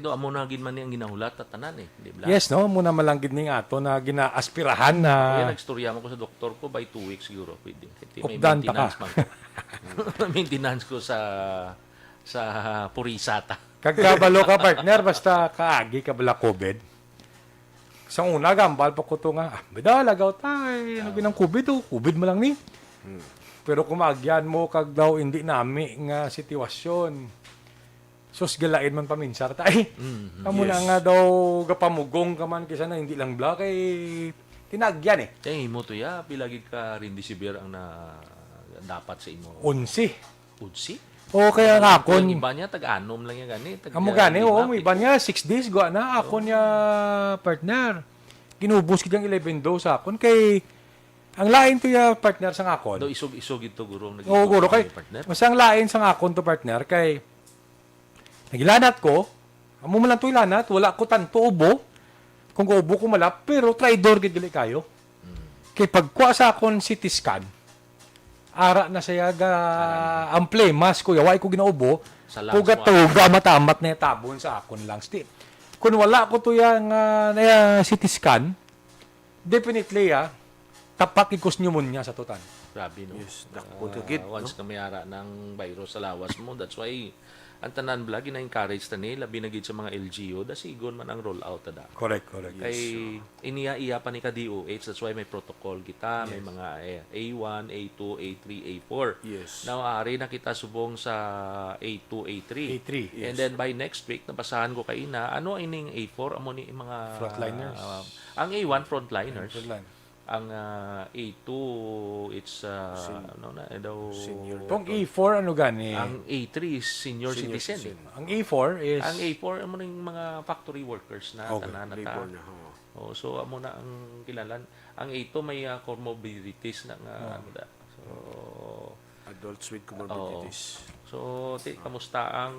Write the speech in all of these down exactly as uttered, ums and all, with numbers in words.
Do, amo na gid man ni ang ginahulat ta tanan eh, di ba? Yes, no? Muna man lang gid ning ato na ginaaspirahan na Kaya nagstorya mo ko sa doktor ko, by two weeks siguro, pwede. Kaya may Updan ta ka. maintenance man ko. Maintenance ko sa sa purisa ta. Kag kabalo ka, partner, basta kaagi ka bala COVID. Sa una, gambal pa ko to nga, ah, bida, lagaw ta, eh, ano ginang COVID, oh, COVID mo lang ni. Pero kung maagyan mo, kag daw, hindi nami nga sitwasyon. Sus, galain man paminsar ta, eh. Mm, Amo na yes. nga daw, gapamugong ka man, kisa na hindi lang bla, kay tinagyan, eh. Eh, imo to ya, pila gid ka remdesivir ang na dapat sa imo? Onse. Onse? Oo, kaya nga Ang akon. iba niya, tag-anom lang yan gani. Tag, Amo ah, gani, lima, oo, may pito. iba niya, six days, gwa na. Ako niya, partner, ginubos gid ang eleven dose sa akon. Kay, ang lain to ya, partner, sa akon. Do isog-isog ito, gurong Oo, guro, kay, partner. Mas ang lain sa akon to, partner, kay, nagilanat ko, amo man lang to ilanat, wala ko tanto ubo. Kung ubo ko malap, pero traidor gid gali kayo. Kay pagkuha sa akon C T scan, ara na siya ga, Ara na. ang plemas ko, yaway ko ginaubo, Sa lungs mo. tuga-tuga, matamat na tabon sa akon lang. Sti-, kung wala ko to yang, ah, na C T scan, definitely, ah, tapat gid ko sa pneumonia sa tutan. Grabe, no? Yes, dakpon ka Ah, gid, once no? ka may ara ng virus sa lawas mo, that's why ang tanan bala, gina-encourage ta ni, labi na gid sa mga L G U, dasigon man ang roll out, ada. Correct, correct. Kay Yes. iniya-iya pa ni ka D O H, that's why may protocol kita, may Yes. mga, eh, A one, A two, A three, A four. Yes. Now, ari na kita subong sa A two, A three. A three. And Yes. then by next week, nabasahan ko kaina, ano ining A four? Amo ni mga Frontliners. ah, ang A one, frontliners. Frontline. Ang, ah, A two, it's, ah, Sen-, ano na, eh, daw, senior. Kung A four, ano gani? Ang A three is senior Senior citizen. citizen. Ang A four is Ang A four, amo na yung mga factory workers na, Okay. tanan na ta. Labor na, ho. Oh, so, amo na ang kilalan. Ang A two may, ah, comorbidities na nga, Oh. ano da. So, Adults with comorbidities. Oo. So, ti, kamusta ang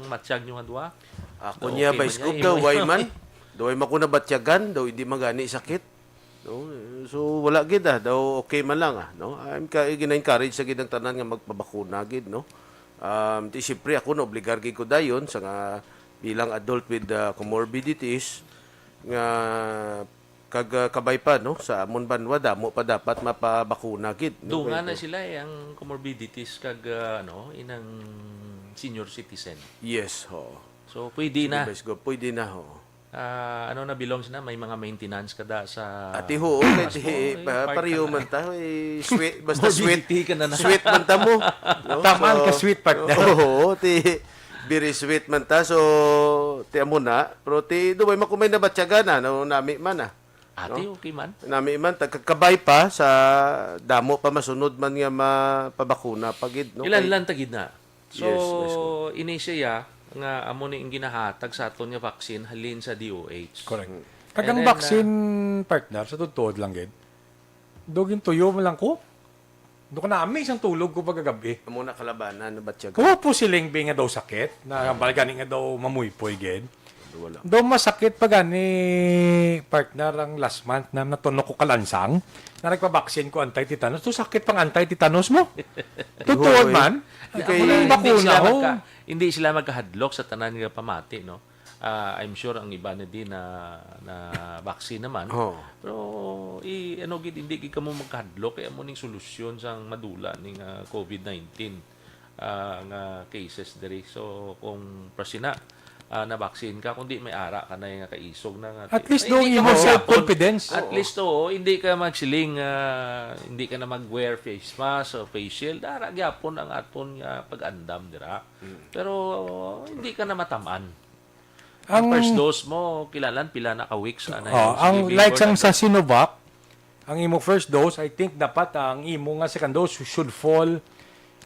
matsyag nyo nga duha? Ako Do niya, okay man Vice niya, Gov, imo daw, why yan? man? Daw, why man ko nabatyagan? Daw, hindi magani sakit. No? So, wala gid, ah. Daw, okay man lang, ah. No? I'm ka, gina-encourage sa gid ang tanan nga magpabakuna gid, no? Um, ti, siyempre, ako, naobligar gid ko dayon sa nga bilang adult with, ah, comorbidities nga kag, ah, kabay pa, no, sa amon banwa, damo pa dapat mapabakuna gid, no? Dungan Kay na sila, eh, ang comorbidities kag, ah, ano, inang senior citizen. Yes, ho. So, pwede Sige, na. Vice Gov, pwede na, ho. Ah, ano na, belongs na, may mga maintenance ka da sa Ati, ho, kay Mas ti, mo, eh, pa-, part ka pareho na. man ta, eh, sweet, basta sweet, Morbidity ka na na. sweet man ta mo, no? Tamaan So, ka sweet, partner. Oo, ti, very sweet man ta. So, ti amo na. Pero ti, duway man ko may nabatyagan, ah, no, nami man, ah. Ate, No? okay man. Nami man, tagkakabay pa sa damo pa masunod man nga mapabakuna pa gid, no? Ilan Kay lang tagid na. So, Yes, yes, sir. ini siya nga amo ni ang ginahatag sa aton nga vaccine halin sa D O H. Correct. Mm. Kag And ang then, vaccine, ah, partner, sa tutuod lang gid. Dugin tuyo mo lang ko. Do ka nami isang tulog ko pagkagabi. Amo na kalabanan, nabatyagan. Kuha po si Lingbi nga daw sakit, na balgani nga daw mamuypoy gid. Wala. Daw masakit pa gani, partner, ang last month na natunok ko kalansang, na nagpabaksin ko anti-tetanus. Daw sakit pang anti-tetanus mo. Tutuon Hoy. man. Kay Amo na yung Hindi bakuna, sila oh. magka-, hindi sila magkahadlok sa tanan nga pamati, no? Ah, I'm sure ang iba na din na, na vaccine naman. Oh. Pero, i-, ano gid, hindi gid kamo magkahadlok, kaya mo ning solusyon sang madula ning, ah, COVID nineteen, ah, nga cases diri. So, kung prasina, ah, na-vaccine ka, kundi may ara ka na nga kaisog na nga At least Ay, doon hindi imo ka self-confidence. At Oo. least, oo, hindi ka magsiling, ah, hindi ka na mag-wear face mask o face shield. Ara gyapon ang aton nga pag-andam dira. Mm. Pero hindi ka na matamaan. Ang Ang first dose mo, kilalan, pila na ka weeks, ano, Oh, yung ang sige, like before sang sa that. Sinovac, ang imo first dose, I think dapat ang imo nga second dose should fall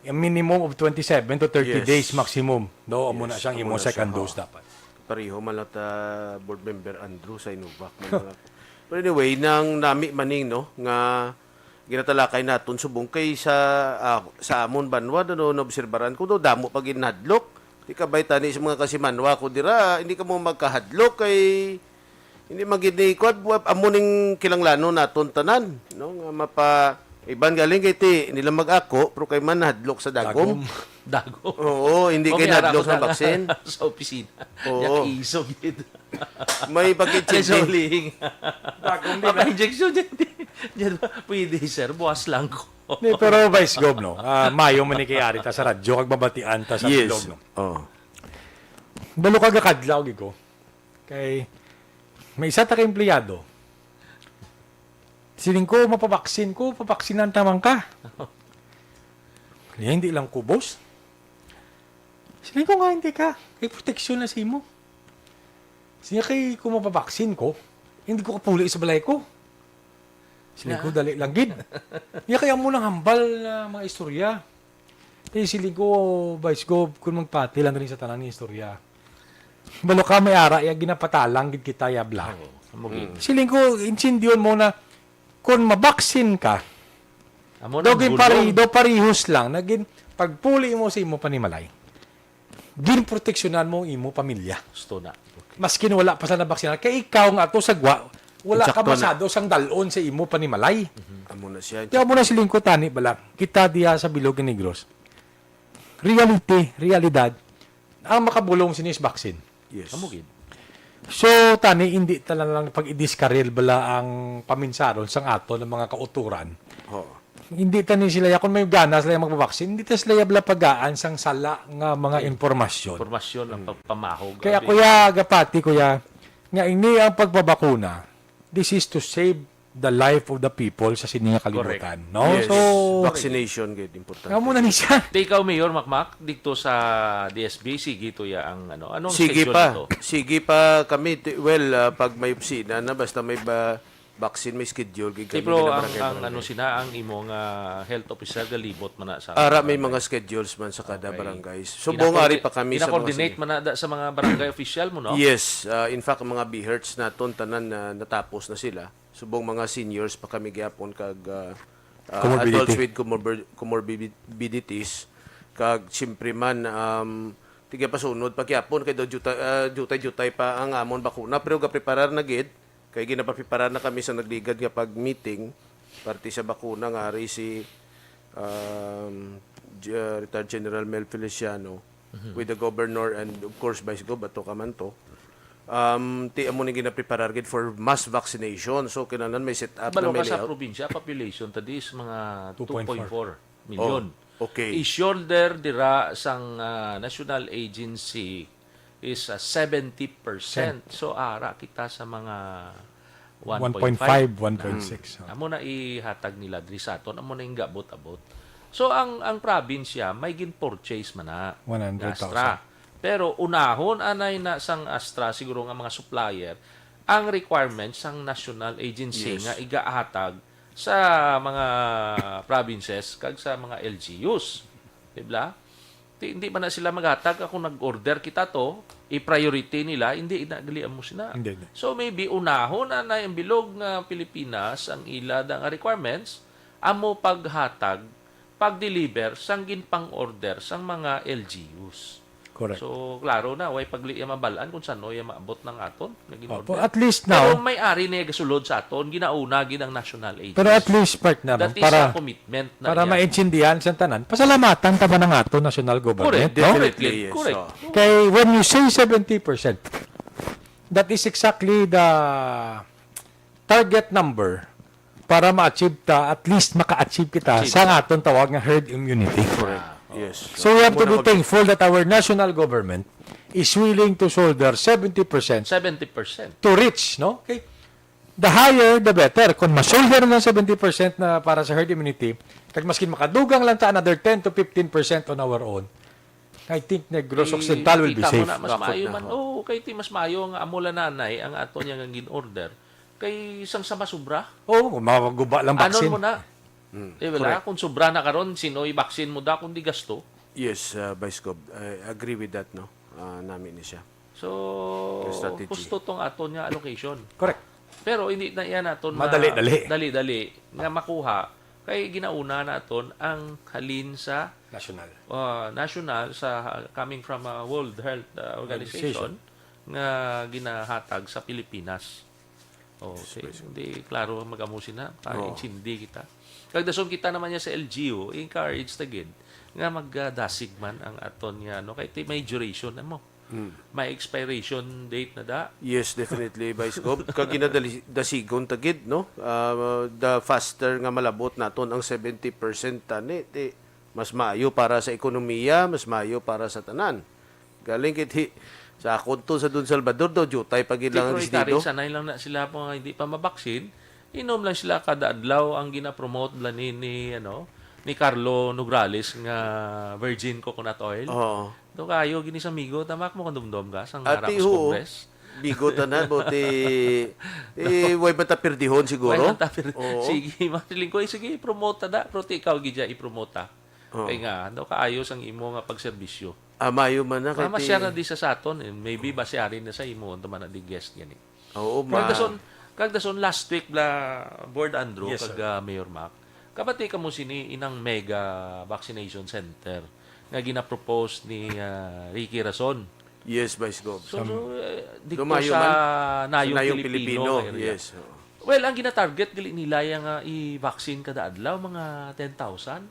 a minimum of twenty-seven to thirty Yes. days maximum. Do, amo na Yes, siyang amo imo na siya, second ho. dose dapat. Pareho man lang ta, Board Member Andrew, sa Sinovac man lang. Pero anyway, nang nami maning, no, nga ginatalakay naton subong kay sa, ah, sa amon banwa, no, naobserbaran ko, do, damo pa ginhadlok. Di ka bay tani sa mga kasimanwa ko dira, hindi ka mo magkahadlok kay hindi man gid ni kuwan, amo ning kilanglano naton tanan, no? Nga mapa-, iban galing kay ti nila mag-ako, pero kay man nahadlok sa dagom. Dagom. Dago. Oo, hindi O, kay may ara nadlok ko sa na nga vaccine. sa opisina. Oo. Yak isog yun. May Ay, pag-intindihan. sorry. Dago, hindi na. Papa-injection dyan. Dyan, pwede, sir. Buwas lang ko. Hindi, pero Vice Gov, no? Ah, mayo man ni kay ari ta sa radyo, kag mabatian ta sa Yes. bilog, no? Oo. Balo ka gakadlaw, gid ko. Kay, may isa ta ka empleyado. Siling ko, mapabaksin ko, pabaksinan ta man ka. Kaya hindi lang kubos. Siling ko nga, hindi ka. Kay proteksyon na sa imo. Siya kay, kung mapabaksin ko, hindi ko kapuli sa balay ko. Siling ko, Na. dali lang gid. Niya kaya mo nang hambal na mga istorya. Kay siling ko, Vice Gov, kung magpati lang rin sa tanan ng istorya. Balo ka may ara, ya ginapatalang gid kita, ya bla. Oo, amo gid. Siling ko, intindiyon mo na, kung mabaksin ka, Amo daw na gin gulo. pari-, daw parihos lang, nagin pagpuli mo sa imo panimalay. Ginproteksyonan mo ang imo pamilya. Gusto na. Okay. Maskin wala pa sa nabaksinan. Kay ikaw nga ato sa gwa, wala ka Insakto na. masado sang dalon sa imo panimalay. Amo na siya. Kaya mo na siling ko, tani bala. Kita diya sa Bilog ni Negros. Reality, realidad. Ang makabulong sinis vaccine. Yes. Amo gid. So, tani, hindi talaga lang pag-idiskaril bala ang paminsaron sang ato ng mga kauturan. Oo. Hindi tani sila, ya, kung may gana sila yung magbabaksin, hindi ta sila ya bala pagaan sang sala nga mga impormasyon. Impormasyon ang pagpamahog. Kaya, Abi. kuya, gapati, kuya, nga ini ang pagbabakuna, this is to save the life of the people sa sini nga kalibutan, no? Yes. So, Vaccination, gid, importante. Amo na ni siya. Te, ikaw, Mayor Makmak, dito sa D S B, sige to ya ang ano. Anong Sige schedule pa. nito? Sige pa kami. Ti-, well, ah, pag may opisina na, basta may ba, vaccine, may schedule, gid Te, kami pero na ang, barangay, ang barangay. ano sina, ang imong, ah, health officer, galibot man na sa Ara, may barangay. mga schedules man sa kada Okay. barangay. Subong Ginakoordi-, ari pa kami sa mga ginakoordinate senior. man na da sa mga barangay official mo, no? Yes. Ah, in fact, ang mga BHERTs naton, tanan na natapos na sila. Subong mga seniors pa kami gyapon kag, ah, ah, Comorbidity. adults with comorbi-, comorbidities. Kag siyempre man, um, tigapasunod pa gyapon kay daw jutay, ah, jutay-jutay pa ang amon bakuna. Pero gapreparar na gid. Kay ginapapreparar na kami sa nagligad nga pag-meeting, parte sa bakuna nga ari si, um, G-, uh, Retired General Mel Feliciano, Mhm. with the governor and, of course, Vice Gov, ato ka man to. Um, ti amo ni ginapreparar gid for mass vaccination. So, kinahanglan may set up na Balo may ka sa layout. probinsya, population ta dis mga Two point four. two point four million. Oh, okay. I-shoulder dira sang, ah, national agency is, ah, seventy percent. So, ara kita sa mga One point five, one point five. one point six, Mm. oh. Amo na ihatag nila diri sa aton, amo na yung gabot-abot. So, ang, ang probinsya, may gin-purchase man na One hundred thousand. Astra. Pero unahon anay na sang Astra, siguro nga mga supplier, ang requirements sang national agency Yes. nga igahatag sa mga provinces kag sa mga L G Us. Di ba? Di, hindi man na sila maghatag. Kung nag-order kita to, i-priority nila, hindi na gali amo sina. Hindi, hindi. So, maybe unahon na na yung bilog nga Pilipinas ang ila da nga requirements, amo paghatag, pag-deliver sang ginpang-order sang mga L G Us. Correct. So, klaro na, way pagli iya mabalaan kung sano iya maabot ng aton nga Opo, gin-order. at least Pero now, may ari na iya gasulod sa aton, ginauna gid ang national agency. Pero at least, partner, no, That is para, a commitment na para iya. maintindihan sa tanan, pasalamatan ta ba ng ato national government, Correct, no? correct, Definitely, yes. correct. Oh. Kay when you say seventy percent, that is exactly the target number para ma-achieve ta, at least maka-achieve kita Achieve. sa aton tawag nga herd immunity. Correct. Ah, Yes. So we have to Muna be mag- thankful that our national government is willing to shoulder seventy percent Seventy percent. to reach, no? Okay? The higher, the better. Kung ma-shoulder na seventy percent na para sa herd immunity, kag maskin makadugang lang ta another ten to fifteen percent on our own, I think Negros Di, Occidental will be kita mo safe. na, mas Bakit maayo na? man. Oo, kay ti mas maayo nga amo lang nanay ang ato niya nga gin-order. Kay sang sa masubra. Oo, kung maguba lang Anon vaccine. mo na? Hmm, Di ba la? correct. Kung sobra na karon, sinoy vaccine mo da, kung di gasto? Yes, uh, Vice Gov. I agree with that, no? Uh, nami ni siya. So, Yung strategy. gusto tong aton nga allocation. Correct. Pero hindi na yan naton ma-, Madali-dali. dali-dali nga makuha. Kay ginauna naton ang halin sa, National. uh, national sa, coming from a World Health, uh, Organization Organization. nga ginahatag sa Pilipinas. Oh, Yes, okay. President. Hindi, klaro ang mag-amo sina. Pa, Oo. Intindi kita. Kag dason kita naman niya sa L G U, encourage ta gid nga magdasig man ang aton nga, ano, kay ti-, may duration na mo. Hmm. May expiration date na da. Yes, definitely, Vice Gov. Kag ginadali-, dasigon ta gid, no? Ah, the faster nga malabot naton ang seventy percent tani, ti, mas maayo para sa ekonomiya, mas maayo para sa tanan. Galing kiti sa akon to sa Don Salvador daw, jutay pa gid lang ang Pero itari, destino. Sanay lang na sila po nga hindi pa mabaksin. Inom lang sila kada adlaw ang ginapromote bala ni, ni, ano, ni Carlo Nograles nga virgin coconut oil. Oo. Do kayo, gini sa migo, tamak mo kung dumdom ka, sang Ati harap sa ho, Congress. Bigo tanan, buti, eh, way man ta pirdihon siguro. Wala ta pir-, Oo. Sige, masiling ko, eh, sige, i-promote ta da, pero ti ikaw gid dya, i-promote ta. Oo. Kay nga, ano, kaayo sang imo nga pagserbisyo. Ah, maayo man na. Kaya Kay masyara ti- di sa saton, eh. Maybe, masyari na sa imo, ang taman na di guest gani. Oo, ma- Kagdason, kagdason last week bla Board Andrew, Yes, kag sir. ah, Mayor Mac, kabati ka mo sini inang mega vaccination center nga ginapropose ni ah, Ricky Rason. Yes, Vice Gov. So, so eh, dito Lumayo sa man. Nayong, Sa Nayong Pilipino, Pilipino, area. Yes. Oo. Well, ang ginatarget gali nila yung ah, i-vaccine kada adlaw mga ten thousand.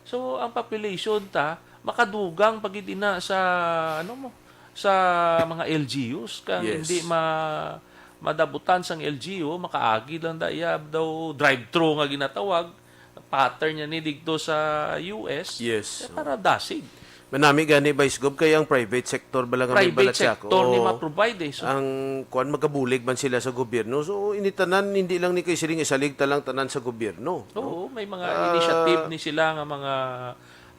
So ang population ta makadugang pa gid ina sa ano mo sa mga L G Us kang Yes. hindi ma madabutan sang L G U, makaagi lang da iya daw drive-thru nga ginatawag, pattern niya ni dito sa U S. Yes. Eh, para dasig. Manami gani, Vice Gov, kay ang private sector bala nga may Private balat siya sector ni Oo. ma-provide eh. So, Ang kuan, magabulig man sila sa gobyerno. So ini tanan, hindi lang ni kay siling isalig ta lang tanan sa gobyerno, no? Oo, may mga Ah, initiative ni sila nga mga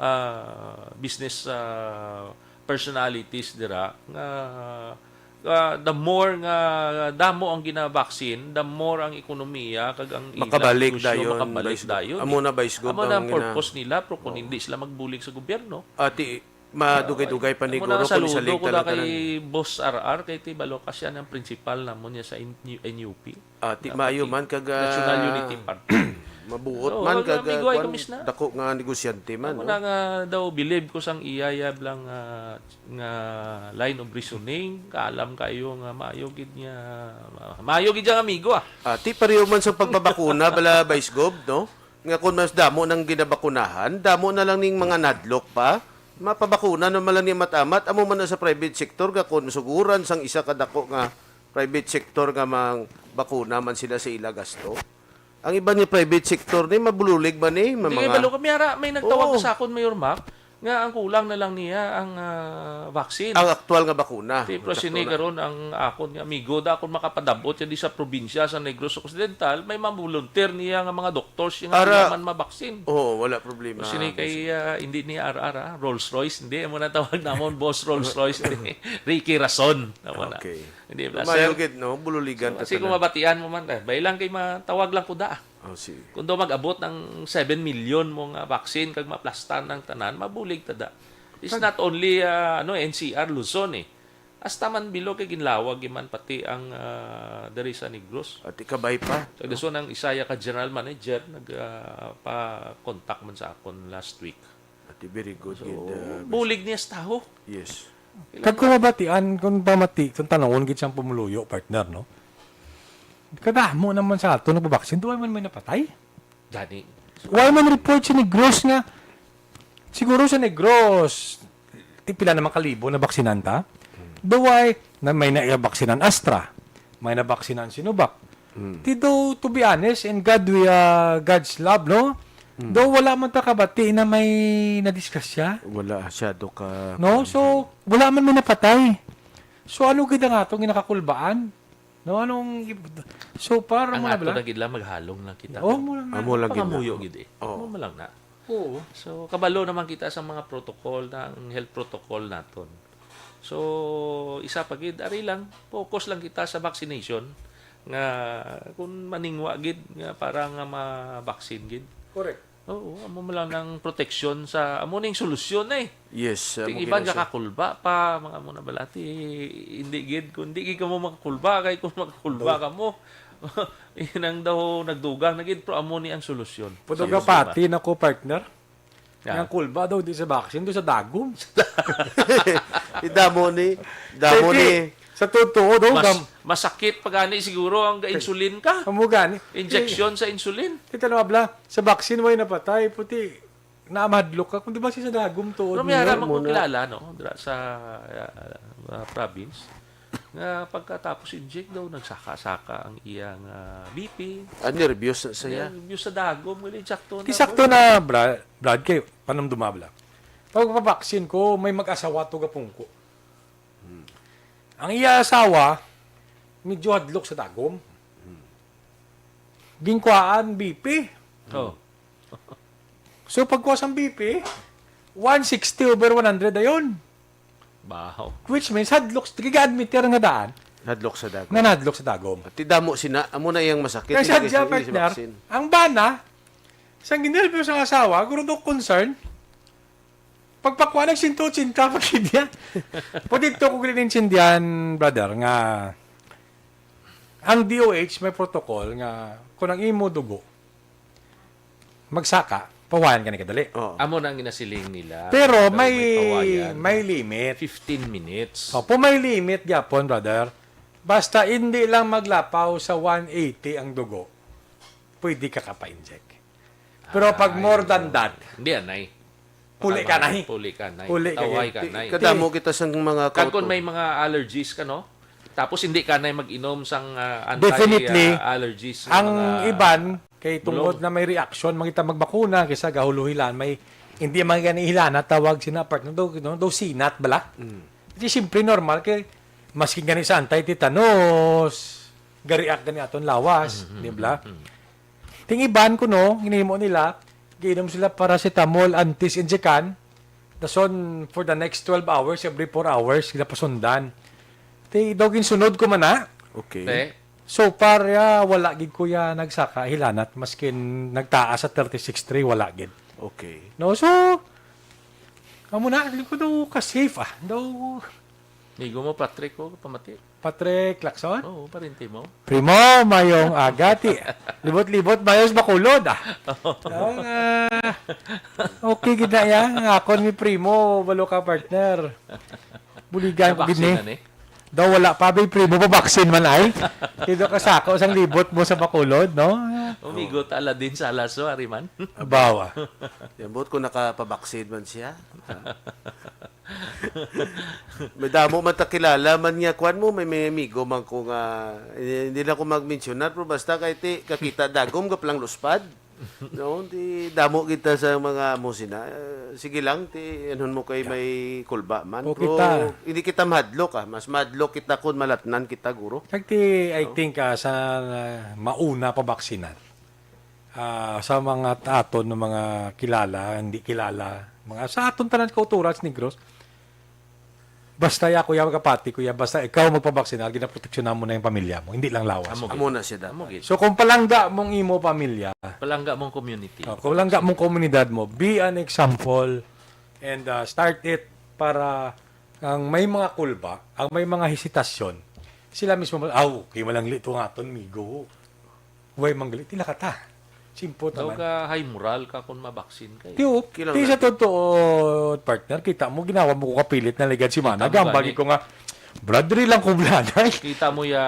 ah, business ah, personalities dira nga ah, the more nga damo ang ginabaksin, the more ang ekonomiya kag ang ilang Makabalik negosyo dayon, makabalik Vice Gov. dayon. Amo na, Vice Gov, Amo na ang ang ina- purpose nila, pero kung hindi sila magbulig sa gobyerno, Ati, madugay-dugay pa ni amo na Guro nga kung saludo isalig ko ta na lang tanan. kay Boss R R, kay ti balo ka siya ng principal namon niya sa N U P. Ati, Dapat maayo i- man kag, ah, National Unity Party. Mabuot Oo, man wala, kag, ah, amigo, ay, kuan, kumis na. Dako nga negosyante man, Amo no? na nga daw bilib ko sang iya yab lang ah, nga line of reasoning, kaalam kayo nga maayo gid nga maayo gid yang amigo ah. Ati, pareho man sa pagbabakuna, bala, Vice Gov, no? Nga kung mas damo nang ginabakunahan, damo na lang ning mga nadlok pa. Mapabakuna naman lang ni amat-amat, amo man na sa private sector, nga kung masuguran sang isa ka dako nga private sector nga mang bakuna man sila sa ila gasto. Ang iban nga private sector ni, mabululig man ni, may Hindi mga balo kami ara, may nagtawag Oo. sa akon, Mayor Mac, nga ang kulang na lang niya ang ah, vaccine. Ang aktual nga bakuna. Ti, pero Sakto sini na. karon ang akon nga amigo da, akon makapadabot siya di sa probinsya sa Negros Occidental, may mga volunteer niya nga mga doctors nga Ara- kailangan mabaksin. Oo, wala problema. Pero sini kay ah, hindi ni R R ah, Rolls Royce, hindi mo na tawag namon boss Rolls Royce ni Ricky Rason. Tama na. Okay. Hindi ba, Lumayo sir? gid, no? Bululigan ta Kasi kung tanan. Mabatian mo man, eh, bay lang kay matawag lang ko da. Oh, sige. Kung daw mag-abot ng seven million mo nga vaccine kag maplastan ang tanan, mabulig ta da. It's not only ah, ano, N C R, Luzon eh. Hasta man bilo kay ginlawag man pati ang ah, diri sa Negros. At ikabay pa. So, gusto nang isaya ka general manager nag ah, pa-contact man sa akon last week. Ati, very good. So, Gid, uh, bulig niya sa taho. Yes. Kag kung mabatian, kung pamati, kung tanawon gid sang pumuluyo, partner, no? Kadamo naman sa ato nagpabaksin, duway man may napatay. Gani. Why man report sa Negros nga, siguro sa Negros, ti pila naman kalibo na baksinan ta? Duway, na may nabaksinan Astra, may nabaksinan Sinovac. Ti do, to be honest, and God, we, uh, God's love, no? Do wala man ta kabati na may nadisgrasya. Wala, masyado ka... No? So, wala man may napatay. So, ano gid ang atong ginakakulbaan? No, anong so far Ang mo na ato bala? na gid lang maghalong lang kita. Oh, mo lang na. Amo lang gid Pangamuyo na. Gid eh. Oo. Mo lang na. Oo. So kabalo naman kita sa mga protocol, ang health protocol naton. So isa pa gid, ari lang, focus lang kita sa vaccination nga kung maningwa gid nga para nga ma-vaccine gid. Correct. Oo, amo man lang ng proteksyon sa, amo ning solusyon eh. Yes. Uh, Ting iban ka kakulba pa, mga amo na balati. Hindi gid, kung hindi gid ka mo makakulba, kay kung makakulba ka mo, inang daw nagdugang na gid, pero amo ni ang solusyon. Pudog Sa ka pati na ko, partner. Yeah. Ang kulba daw di sa vaccine, do sa dagom. Idamo ni, damo ni. Sa totoo daw, Mas, gam, masakit pa gani siguro ang insulin ka. Amo gani. Injection sa insulin. Kita na bla, sa vaccine way napatay, puti. Namadlok ka kung di ba siya sa dagom to. Pero may ara man ko kilala, no? Dira sa uh, uh, province. Nga pagkatapos inject daw, nagsaka-saka ang iyang uh, B P. Ah, nervyos na siya. Nervyos sa dagom. Wala yung sakto na. Kisakto na, Brad, Brad kay panumduma bala. Pag papaksin ko, may mag-asawa to gapungko. Hmm. Ang iya asawa, medyo hadlok sa dagom. Hmm. Ginkuhaan, B P. Oh. So, pagkuha sang B P, one sixty over one hundred ayon. Wow. Which means, hadlok, giga-admit ka nga daan. Hadlok sa dagom. Nga nadlok sa dagom. Ti damo sina, amo na iyang masakit. Kaya sa Hindi siya, kasi partner, vaccine. Ang bana, sa ginelpyo sa asawa, guro do concern, pagpakuha ng sinto, sinta, pagkidya. Pwede ito ko gininintindihan, brother, nga ang D O H may protocol nga kung ang imo dugo, magsaka, pawayan ka ni kadali. Oo. Amo na ang ginasiling nila. Pero Daw may, pawayan. May limit. Fifteen minutes. Opo, may limit gyapon, brother. Basta hindi lang maglapaw sa one eighty ang dugo, pwede ka kapa-inject. Pero pag more than that, hindi anay. Puli ka na, eh. Puli ka na, eh. Puli ka, Taway ka na, eh. Kadamo kita sang mga kauto. Kag kung may mga allergies ka, no? Tapos hindi ka na mag-inom sang ah, anti-allergies. Definitely. Ang mga iban, kay tungod na may reaction, mangita magbakuna, kaysa gahuluhilan, may hindi man gani hilana, tawag sina part, no? Do, no? Do sinat, bala? Mm. Kasi siyempre normal, kay maskin gani sa anti-tetanus, gariak gani aton lawas, di ba? Ting iban kuno, ginahimo nila, giinom sila paracetamol antis injekan. Dason, for the next twelve hours, every four hours, sila pasundan. Ti, daw ginsunod ko man na. Okay. Te, So far, ya, wala gid ko ya nagsaka hilanat, maskin nagtaas sa thirty-six three, wala gid. Okay. No, so, amo na, di ko daw ka-safe, ah. Daw, Migo mo, Patrick, ko pamati. Patrick Lacson? Oo, parinti mo. Primo, mayong agati. Libot-libot, mayos bakulod, ah. Ang, ah, okay gid na yan. Ang akon ni Primo, balo ka partner. Buligan ko gid ni. Nabaksin na ni. Daw wala pa, bay, primo, pabaksin man ay. Kaya ka sako sang libot mo sa bakulod, no? Umigo ta, Aladdin Salas, so, ari man. Bawa. Yan, buot ko nakapabaksin man siya. May damo man ta kilala man niya, kwan mo, may, may amigo man ko nga, eh, hindi na ko magmensyonar, pero basta kay ti, kakita dagom, gaplang luspad. No, di damo kita sa mga amo sina. Eh, sige lang, ti anhon mo kay may kulba man. O, Pero kita. Hindi kita mahadlok, ah. Mas mahadlok kita kung malatnan kita, guro. Kag ti, I think, ah, sa, ah, mauna pa baksinan, ah, sa mga aton nga mga kilala, hindi kilala, mga sa aton tanan kauturan sa Negros, basta ya, kuya, kapati, kuya, basta ikaw magpabaksinar, ginaproteksyonan mo na yung pamilya mo, hindi lang lawas. Amo gid. Amo na siya dapat. Amo gid. So, kung palangga mong imo pamilya, Palangga mong community. Oh, kung palangga mong komunidad mo, be an example and uh, start it para ang may mga kulba, ang may mga hesitasyon, sila mismo, "Ah, okay, malangli to nga aton, migo." Way manggali, tila ka ta. Simple Daw naman. Ka high moral ka kung mabaksin ka. Eh. Tiyo, Kilang ti sa natin. Totoo, partner, kita mo, ginawa mo ko kapilit na ligad si Mana. Kita mo Gambagi gani. Ko nga, brother lang ko blanay. Kita mo ya,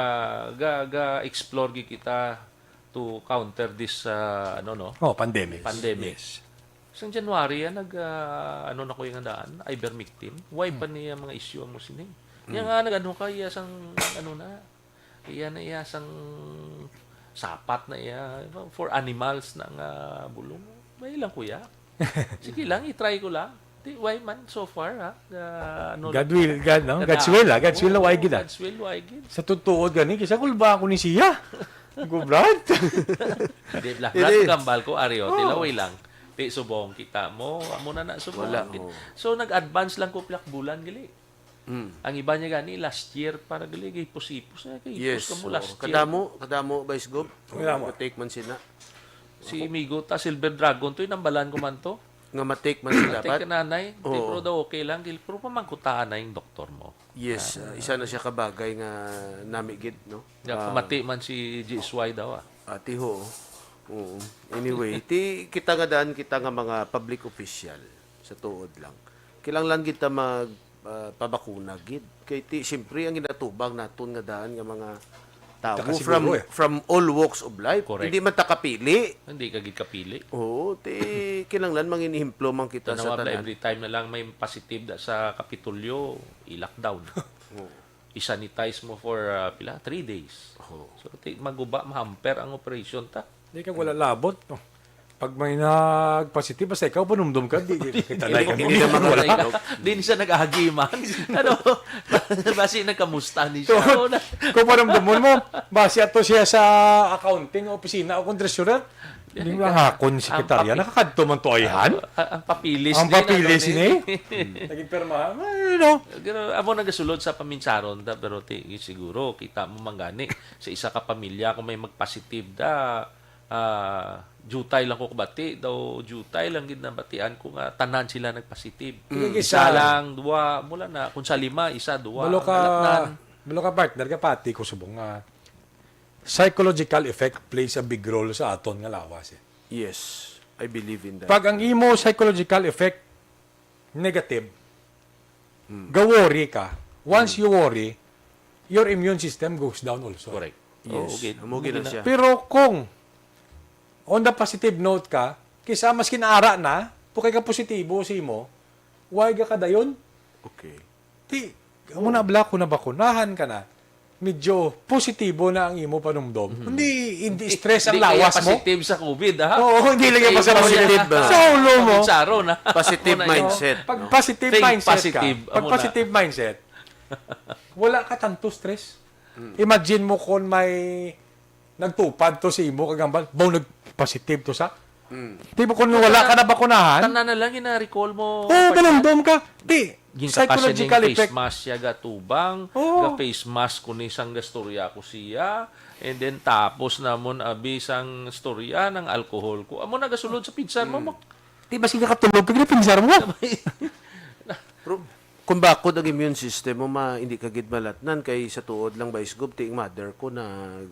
ga, ga explore gi kita to counter this, uh, ano, no? Oh, pandemic. Pandemic. Yes. Sang January, ah, nag, uh, ano na ko yung daan, ivermectin. Why hmm. Pa niya mga issue ang mo sining? Hmm. Yan nga, nag-ano ka, iya sang, ano na, Iya na iya sang sapat na iya for animals na nga bulong. May lang kuya. Sige lang, i-try ko lang. Di, why man so far ha? Ga, ano God lang, will, God, no? God's will, ha? God's will na why gid, ha? God's will, why gid? Sa tutuod gani, kisa kulba ako ni siya. Go, Brad. Di, Black Brad, kambal ko, Ario, oh. Tilaway lang. Di, subong kita mo, amo na na subong. Wala, oh. So, nag-advance lang ko pilak bulan, gali. Mm. Ang iba niya gani, last year, para gali, gay pus-ipus na, kay yes, ipus ka mo last year. Kadamo, kadamo, Vice Gov. Kadamo. Take man sila. Si Migo ta, Silver Dragon to, inambalan ko man to. Nga matik man sila, Pat? Matik ka nanay. Oo. Pero daw okay lang, pero pamangkutaan na yung doktor mo. Yes, ah, isa na siya kabagay nga namigid, no? Nga pamati man si G S Y daw, ah. Ati ho. Oo. Anyway, ti kita nga daan kita nga mga public official sa tuod lang. Kinahanglan kita mag ah, pabakuna gid. Kay ti, siyempre, ang ginatubang naton nga daan nga mga tawo Taka siguro from eh. from all walks of life. Correct. Hindi man ta kapili. Hindi ka gid kapili. Oo, ti kinahanglan mangin ehemplo man kita sa Tanawa bala, tanan. every time na lang may positive da sa Kapitolyo, i-lockdown. I-sanitize mo for ah, pila? Three days. So, ti, maguba, mahamper ang operation ta. Di ka wala labot, no? Pag may nag-positive, basta ikaw, panumdum ka, di, di kita na Hindi, yung hindi naman wala. wala. Di ni siya nag-agi man. Ano? Basi nagkamusta ni siya. So, Ano na? kung panumdumon mo, basi ato siya sa accounting, opisina, o kung treasurer, hindi mo Ang hakon sekretarya. papi- Nakakadto man to, ayhan? Ah, ang papilis Ang din, ano, papilis ni- ni? Naging pirmahan. Ay, no? Pero amo nagasulod sa paminsaron da, pero ti, siguro kita mo manggani sa isa ka pamilya kung may magpositive da, ah, jutay lang ko kabati daw, jutay lang gid nabatian ko nga tanan sila nagpositive. Yung Isa isa- lang, duwa, mula na kung sa lima, isa, duwa Balo ang ka, alatnan. balo ka partner, kapati ko subong nga psychological effect plays a big role sa aton nga lawas eh. Yes, I believe in that. Pag ang imo psychological effect negative, ga-worry ka. Once you worry, your immune system goes down also. Correct. Yes, Oo, okay. amo gid na siya. Pero kung on the positive note ka, kisa mas kinara na, pukay ka positibo sa imo, why ka kadayon? Okay. Ti, amo na bala ko nabakunahan ka na, medyo positibo na ang imo panumdom. Hindi, hindi stress ang Hindi kayo lawas mo. Positive sa COVID, ha? Oo, hindi lang yung Sa positive. imo Positive yan. ba? Sa ulo mo. Sa aro na. Positive Amo na yun. Mindset, Pag no? positive Think mindset ka. positive. Pag Amo na. Positive mindset, wala ka tanto stress. Imagine mo kung may nagtupad to sa imo kagambal, baw nag-positive to sa. Di ba kung wala ka nabakunahan? Tanan na lang gina-recall mo. Oo, panumdom ka. Di, Ginkakasin psychological ning face effect. Mask siya ga tubang, Oo. ga face mask ko ni sang gastorya ko siya, and then tapos namon abi sang storya ng alcohol ko. Amo nagasulod sa pinsar mo, mo. Di ba sige katulog ka, ginapinsar mo? Pero, kung bakod ang immune system mo, ma, hindi ka gid malatnan kay sa tuod lang ba isgob ti ang mother ko na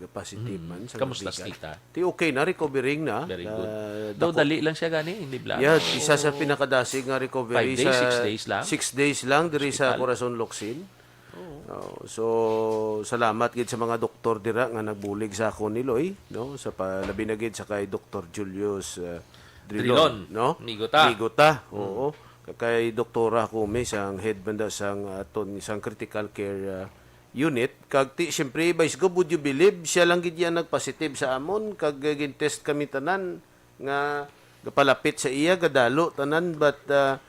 positive man sa Kamusta bigat. si tita? Ti okay na, recovering na. Very Ah, good. Daw dako- dali lang siya gani, hindi bla. Yeah, isa sa pinakadasig nga recovery Five days, sa six days lang? Six days lang diri sa Hospital? Corazon Locsin. Oh, so salamat gid sa mga doktor dira nga nagbulig sa akon ni Loy, no, sa pa, labi na gid sa kay Doktor Julius uh, Drilon, Drilon. No? Migota. Migota, oo. Kay Doktora Kumi sa head man daw sang aton isang critical care uh, unit, kag ti siyempre, Vice Gov, would you believe, siya lang gid yan nagpositive sa amon kag uh, gin-test kami tanan nga gapalapit sa iya, gadalo tanan, but uh,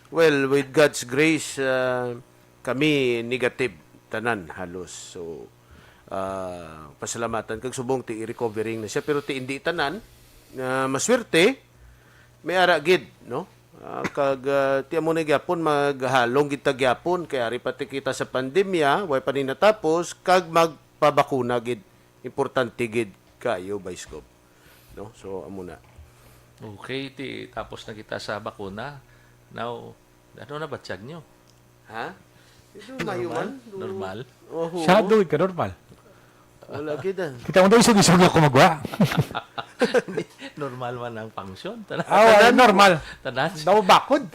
well, with God's grace, uh, kami negative tanan halos. So uh, pasalamatan kag subong ti recovering na siya, pero ti hindi tanan. Uh, maswerte may ara gid, no? Uh, kag uh, ti amo na gyapon, maghalong gid ta gyapon kay ari pa ti kita sa pandemya, way pa ni natapos, kag magpabakuna gid, importante gid kayo, Vice Gov. No? So amo na. Okay, ti tapos na kita sa bakuna. Now, ano na batyag nyo? Ha? Ito, mayo man. Normal? Oho. Sa doy ka normal. Wala gid ah. Kita mo daw isog-isog ako magwa. Normal man ang function. Tanan. Ah, wala, normal. Tanan. Daw bakod.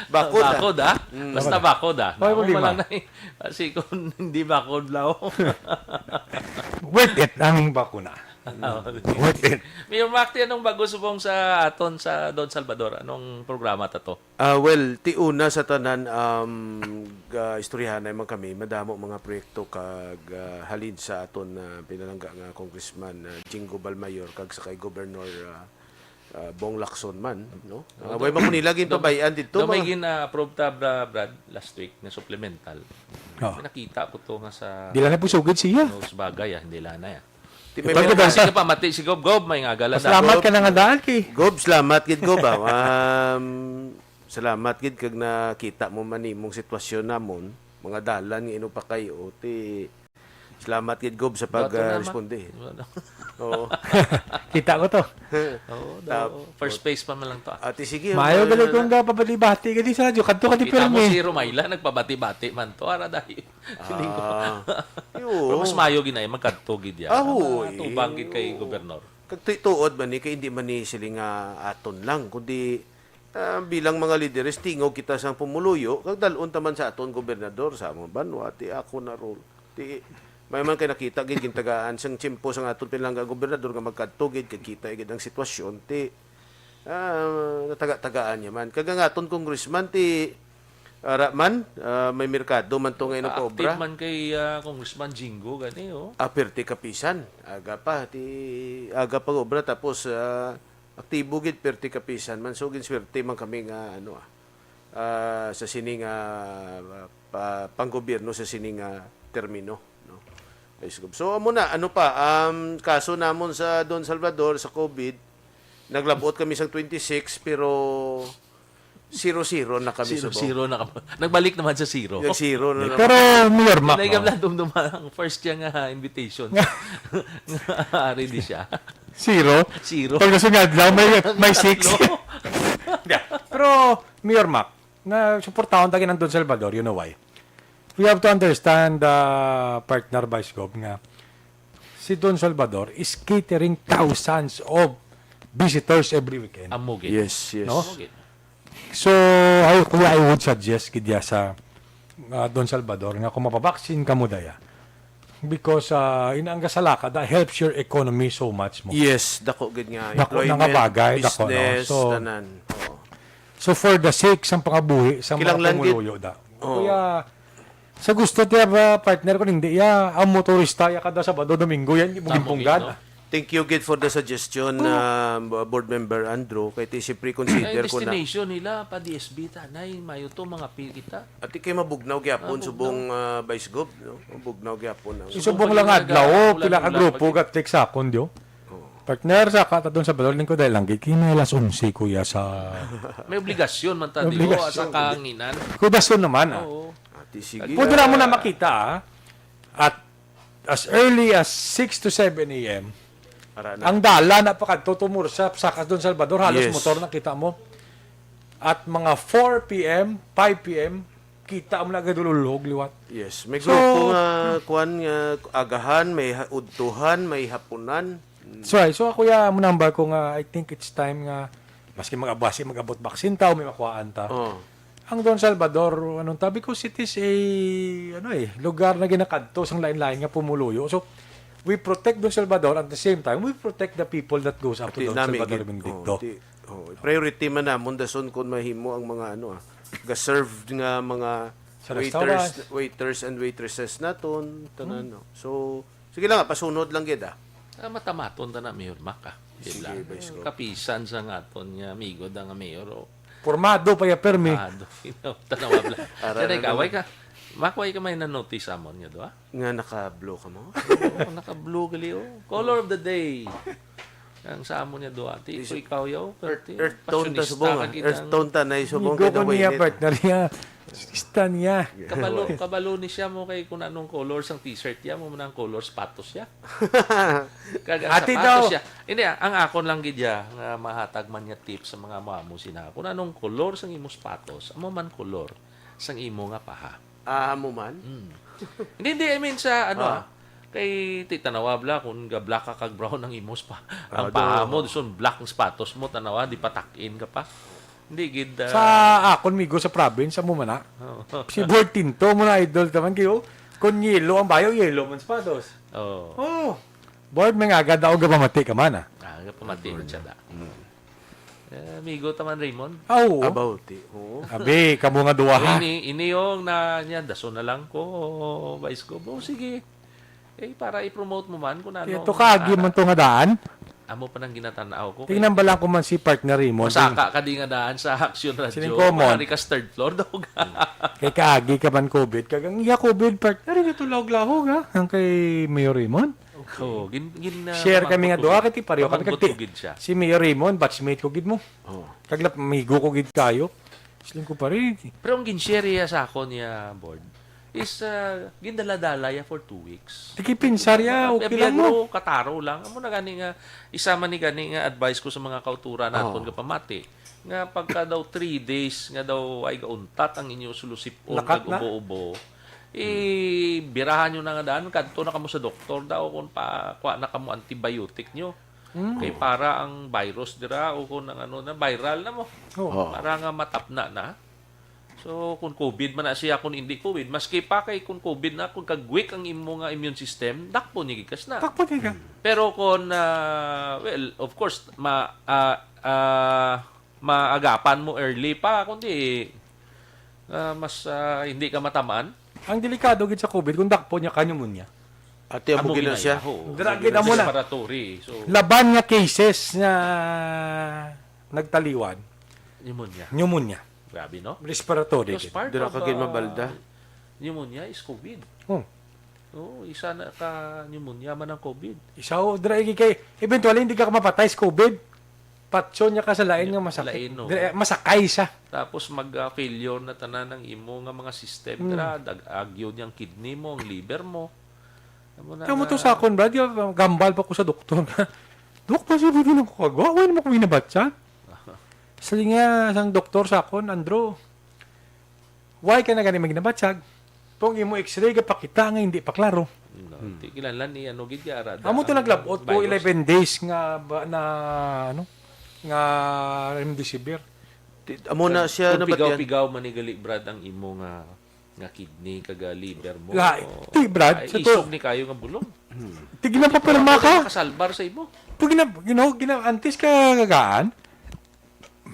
Bakod ah. Bakod, ah. Basta bakod, ah. Ay, Namo problema. Lang na eh. Kasi kung hindi bakod, lao. Worth it ang bakuna. Worth it. Mayor Mac, ti anong bago subong sa aton sa Don Salvador? Anong programa ta to? Ah, well, ti una sa tanan, um, ga istoryahanay man kami, madamo mga proyekto kag ah, halin sa aton ah, pinalangga nga Congressman ah, Jingo Balmayor kag sa kay Governor ah, ah, Bong Lacson man, no? Ah, way man ko nila ginpabay-an dito, Daw may mga gin-approve ta, Bra- Brad, last week na supplemental. Oh. May nakita ko to nga sa Di lang na pusugid siya. Sa bagay, ah, hindi lang na yan. Ti may Ito mga ang Kasi kapamati si Gob Gob, may nga gala na. Salamat ka na nga daan, Ki. Gob, salamat gid, Gob, ah. Um, salamat gid kag nakita mo man imong sitwasyon namon, mga dalan nga ino pa kayo, ti salamat gid, Gob, sa Bato naman. pag-responde. Oo. Kita ko to. Oo, daw. First phase pa man lang to. Ah. Ati sige. Mayo ma- gali kung gapabati-bati ka di sa radyo. Kadto ka di Kita mo pirmi. Si Romaila, nagbabati-bati man to. Ara dahil. Ah, Pero mas oo. Mayo gina, magkadto gid yan. Ah, oo, eh. Tubang gid kay Gobernador. Kag tuod man ni, kay hindi man ni sila nga aton lang, kundi Ah, bilang mga lideres, tingog kita sang pumuluyo, kag dal-on ta man sa aton gobernador sa among banwa, ti ako na role. Ti, may man kay nakita gid gintagaan sang tiyempo sang aton pinalangga gobernador nga magkadto gid kag kita gid ang sitwasyon, ti, ah, nataga-tagaan niya man. Kag ang aton congressman, ti, ara man, ah, may merkado man to nga Pa-active inakobra. man kay, ah, Congressman Jingo gani, oh. Ah, perte kapisan. Aga pa, ti, aga pa obra, tapos, ah, aktibo gid, perte kapisan man. So, ginswerte man kami nga, ano, ah, ah, sa sini nga, ah, pa-, panggobyerno sa sini nga termino, no? Vice Gov. So, amo na, ano pa, um, kaso namon sa Don Salvador, sa COVID, naglabot kami sang twenty-six, pero zero-zero na kami subong. Zero-zero na kami. Nagbalik naman sa zero. Nag-zero na naman. Pero, Mayor Mac, May no? gamla dumduma ang first niya nga invitation. Nga ari di siya. Zero? Zero. Pag nasunod adlaw, may, may six. Tatlo. Yeah. Pero, Mayor Mac, nga suportahon ta gid ang Don Salvador, you know why? We have to understand, uh, partner Vice Gov, nga si Don Salvador is catering thousands of visitors every weekend. Amo gid. Yes, yes. No? Amo gid. So, I, kuya, I would suggest gid ya sa, uh, Don Salvador nga kung mapabaksin kamo daya. Because, uh, in ang gasalaka, that helps your economy so much mo. Yes, dako gid nga Dako na nga employment, bagay, dako, no? business, So, tanan. Oo. So, for the sake sang pangabuhi sa mga Kinahanglan gid. pumuluyo da. Oo. Kuya, sa gusto tiya ba, partner, kung hindi ya, ang motorista ya kada Sabado, Domingo yan, di mo Tama gid, gimpunggan. no? Thank you gid for the suggestion, Oh. um, Board Member Andrew. Kay ti siyempre Kay consider ko na. destination nila pa D S B ta, nay, mayo to, mga pi-, kita. Ati kay mabugnaw gyapon Ah, bugnaw. subong, ah, Vice Gov, no? Mabugnaw gyapon ang Subong Subong lang pag adlaw, oh, pila ka ulan-ulan grupo pag- gat-, text sa akon, di, oh. Oh. Partner, sa ka, ta Don Salvador, lingkod dahil lang, kay may alas onse, kuya, sa May obligasyon man ta, May di, oh, obligasyon. sa kahanginan. Kudason naman, ah. Oo. Ati, sige. Pwede na mo na makita, ah. At as early as six to seven A M, Ara na. ang dala na pakadto tumor sa Sakas Don Salvador, halos Yes. motor na kita mo. At mga four P M, five P M, kita mo na gadululog liwat. Yes, may So, grupo nga, kuwan nga, agahan, may ha-, udtuhan, may hapunan. Mm. So, ay, so ako ya, mo nambal ko nga, I think it's time nga, maski mag-abasi, mag-abot vaccine ta, o may makuhaan ta. Oh. Ang Don Salvador, anong tabi ko, it is a, ano eh, lugar na ginakadto sang lain-lain nga pumuluyo. So, we protect Don Salvador, at the same time, we protect the people that goes up to Ati Don nami Salvador gid. Benedicto. Oh, ti-, oh, priority man namon dason kung mahimo ang mga, ano, ah, ga-served nga mga Sa waiters, restaurants. waiters and waitresses naton, tanan, Hmm. no? So, sige lang, ah, pasunod lang gid, ah. Ah, matamaton ta na, Mayor Mac, ah. Di Sige, ba? Vice Gov. Kapisan sa nga aton nga amigo da nga mayor, oh. Pormado pa ya, permi. Ah, do, you know, tanawa bla. Ara Kaya na ikaw, naman. Ay ka, Mac, way ka may na-notice amon nga do, ah? Nga naka-blue ka mo? Oo, naka-blue gali, oh. Color of the day. Ang sa amon nga do, ati, Is- ko ikaw, yaw, Earth, pati, earth tone ta pasyonista subong, ka ah. gid Earth ang tone ta, na subong Migo kay ko niya, daw partner niya. Sista niya. Kabalo, kabalo ni siya mo kay kung anong color sang t-shirt niya, mo man ang color sapatos niya. Kag ang Ati sapatos daw. niya. Hindi, ah, ang akon lang gid ya nga mahatag man nga tip sa mga mamo sina. Kung anong color sang imo sapatos, amo man color sang imo nga paha. Ah, amo man? Mm. Hindi, hindi, I mean sa ano, Ah. ah, kay ti tanawa bla, kung ga-black ka kag brown ang imo spa-, Ah, ang paha do. mo, dason black ang sapatos mo, tanawa, di patakin ka pa. Hindi gid, ah. Sa akon, migo, sa province, amo man na. Oo. Si Board Tinto mo na idol taman kayo. Kung yellow ang bayo, yellow man sapatos. Oo. Oh. Board, may nga agad ako gapamati ka man, ah. Ah, gapamati man siya, da. Mm. Eh, amigo ta man, Raymond. Ah, oo. About it. Oo. Abi, kamo nga duha, ha? Ini, ini yung na, niya, daso na lang ko, Vice Gov. Oh, sige. Eh, para i-promote mo man kung ano Ito ang ka, agi ara-, man to nga daan. Amo pa nang ginatanaw ko. Tingnan Kay ba lang ko man si partner Raymond. Masaka ka di nga daan sa Action Radio. Sining common. Maaari ka sa third floor daw ka. Kay kaagi ka man COVID. Kag ang iya COVID, partner, ito lahog-lahog, ha? Ang kay Mayor Raymond. Oo, gin-, gin-, ah, Share kami nga pamangkot ko duha, gid. kay ti pareho kami. Pamangkot Kag ti-, ko gid siya. si Mayor Raymond, batchmate ko gid mo. Oo. Kag lap-, amigo ko gid kayo. Siling ko pa rin. Pero ang gin-share iya sa akon niya, Board, is, ah, gindala-dala iya for two weeks. Tiki pinsar iya, Baka okay lang mo. biyagro, kataro lang. Amo na gani nga, isa man ni gani nga advice ko sa mga kauturan naton Oo. nga pamati. Nga pagka daw three days nga daw ay gauntat ang inyo sulusip-on Lakat kag na. ubo-ubo, eh, birahan nyo na nga daan, kadto na kamo sa doktor daw kung pa, kuha na kamo antibiotic nyo. Mm. Kay para ang virus dira o kung ang ano na, viral na mo. Oo. Oo. Para nga matapna na. So, kung covid man na siya, kung hindi covid, maski pa kay kung covid na, kung kag-weak ang imo nga immune system, dakpon niya gikas na. Dakpon niya ka. Pero kung, ah, well, of course, ma-, ah, ah, maagapan mo early pa, kundi, ah, mas, ah, hindi ka matamaan. Ang delikado gid sa covid, kung dakpon niya ka, pneumonia. Ate, amo Amo gid na siya. Ginaya, oo. Dira gid, amo na. Respiratory. So, laban nga cases nga nagtaliwan, pneumonia. Pneumonia. Grabe, no? Respiratory Because gid. Part Dira of, ka gid uh, mabalda. Pneumonia is covid. Oh. Oo, isa na ka pneumonia man ang covid. Isa, oh, dira, igi kay, eventually, hindi ka mapatay sa covid. Patso niya ka sa lain Ya, nga masakit. Lain, no? Dira, masakay siya. Tapos mag, ah, failure na tanan ang imo nga mga system. Hmm. Dira, dag-, agyo niyang kidney mo, ang liver mo. Amo na Kamo to nga sa akon, Brad, yung gambal pa ko sa doktor. Dok, pa siya, buti lang ko kagwa. Wala naman ko binabatsa. Sabi nga, sang doktor sa akon, Andrew, why ka na gani magnabatsag? Kung imo x-ray, gapakita nga hindi pa klaro. No, Hmm. Ti kinahanglan ni ano gid ka, ara, Amo to ang naglabot ko virus. Eleven days nga ba, na, ano, nga remdesivir. Ti-, amo na Kag siya kung nabatian. Pigaw-pigaw man ni gali, Brad, ang imo nga, nga kidney, kag, ah, liver mo. Lain. Oh, Ti, Brad, ay, sa isog to. Ni kayo nga bulong. Tignan pa pala Wala ka. Nakasalbar sa imo. Pag gina-, you know, gina-, antes ka gagaan,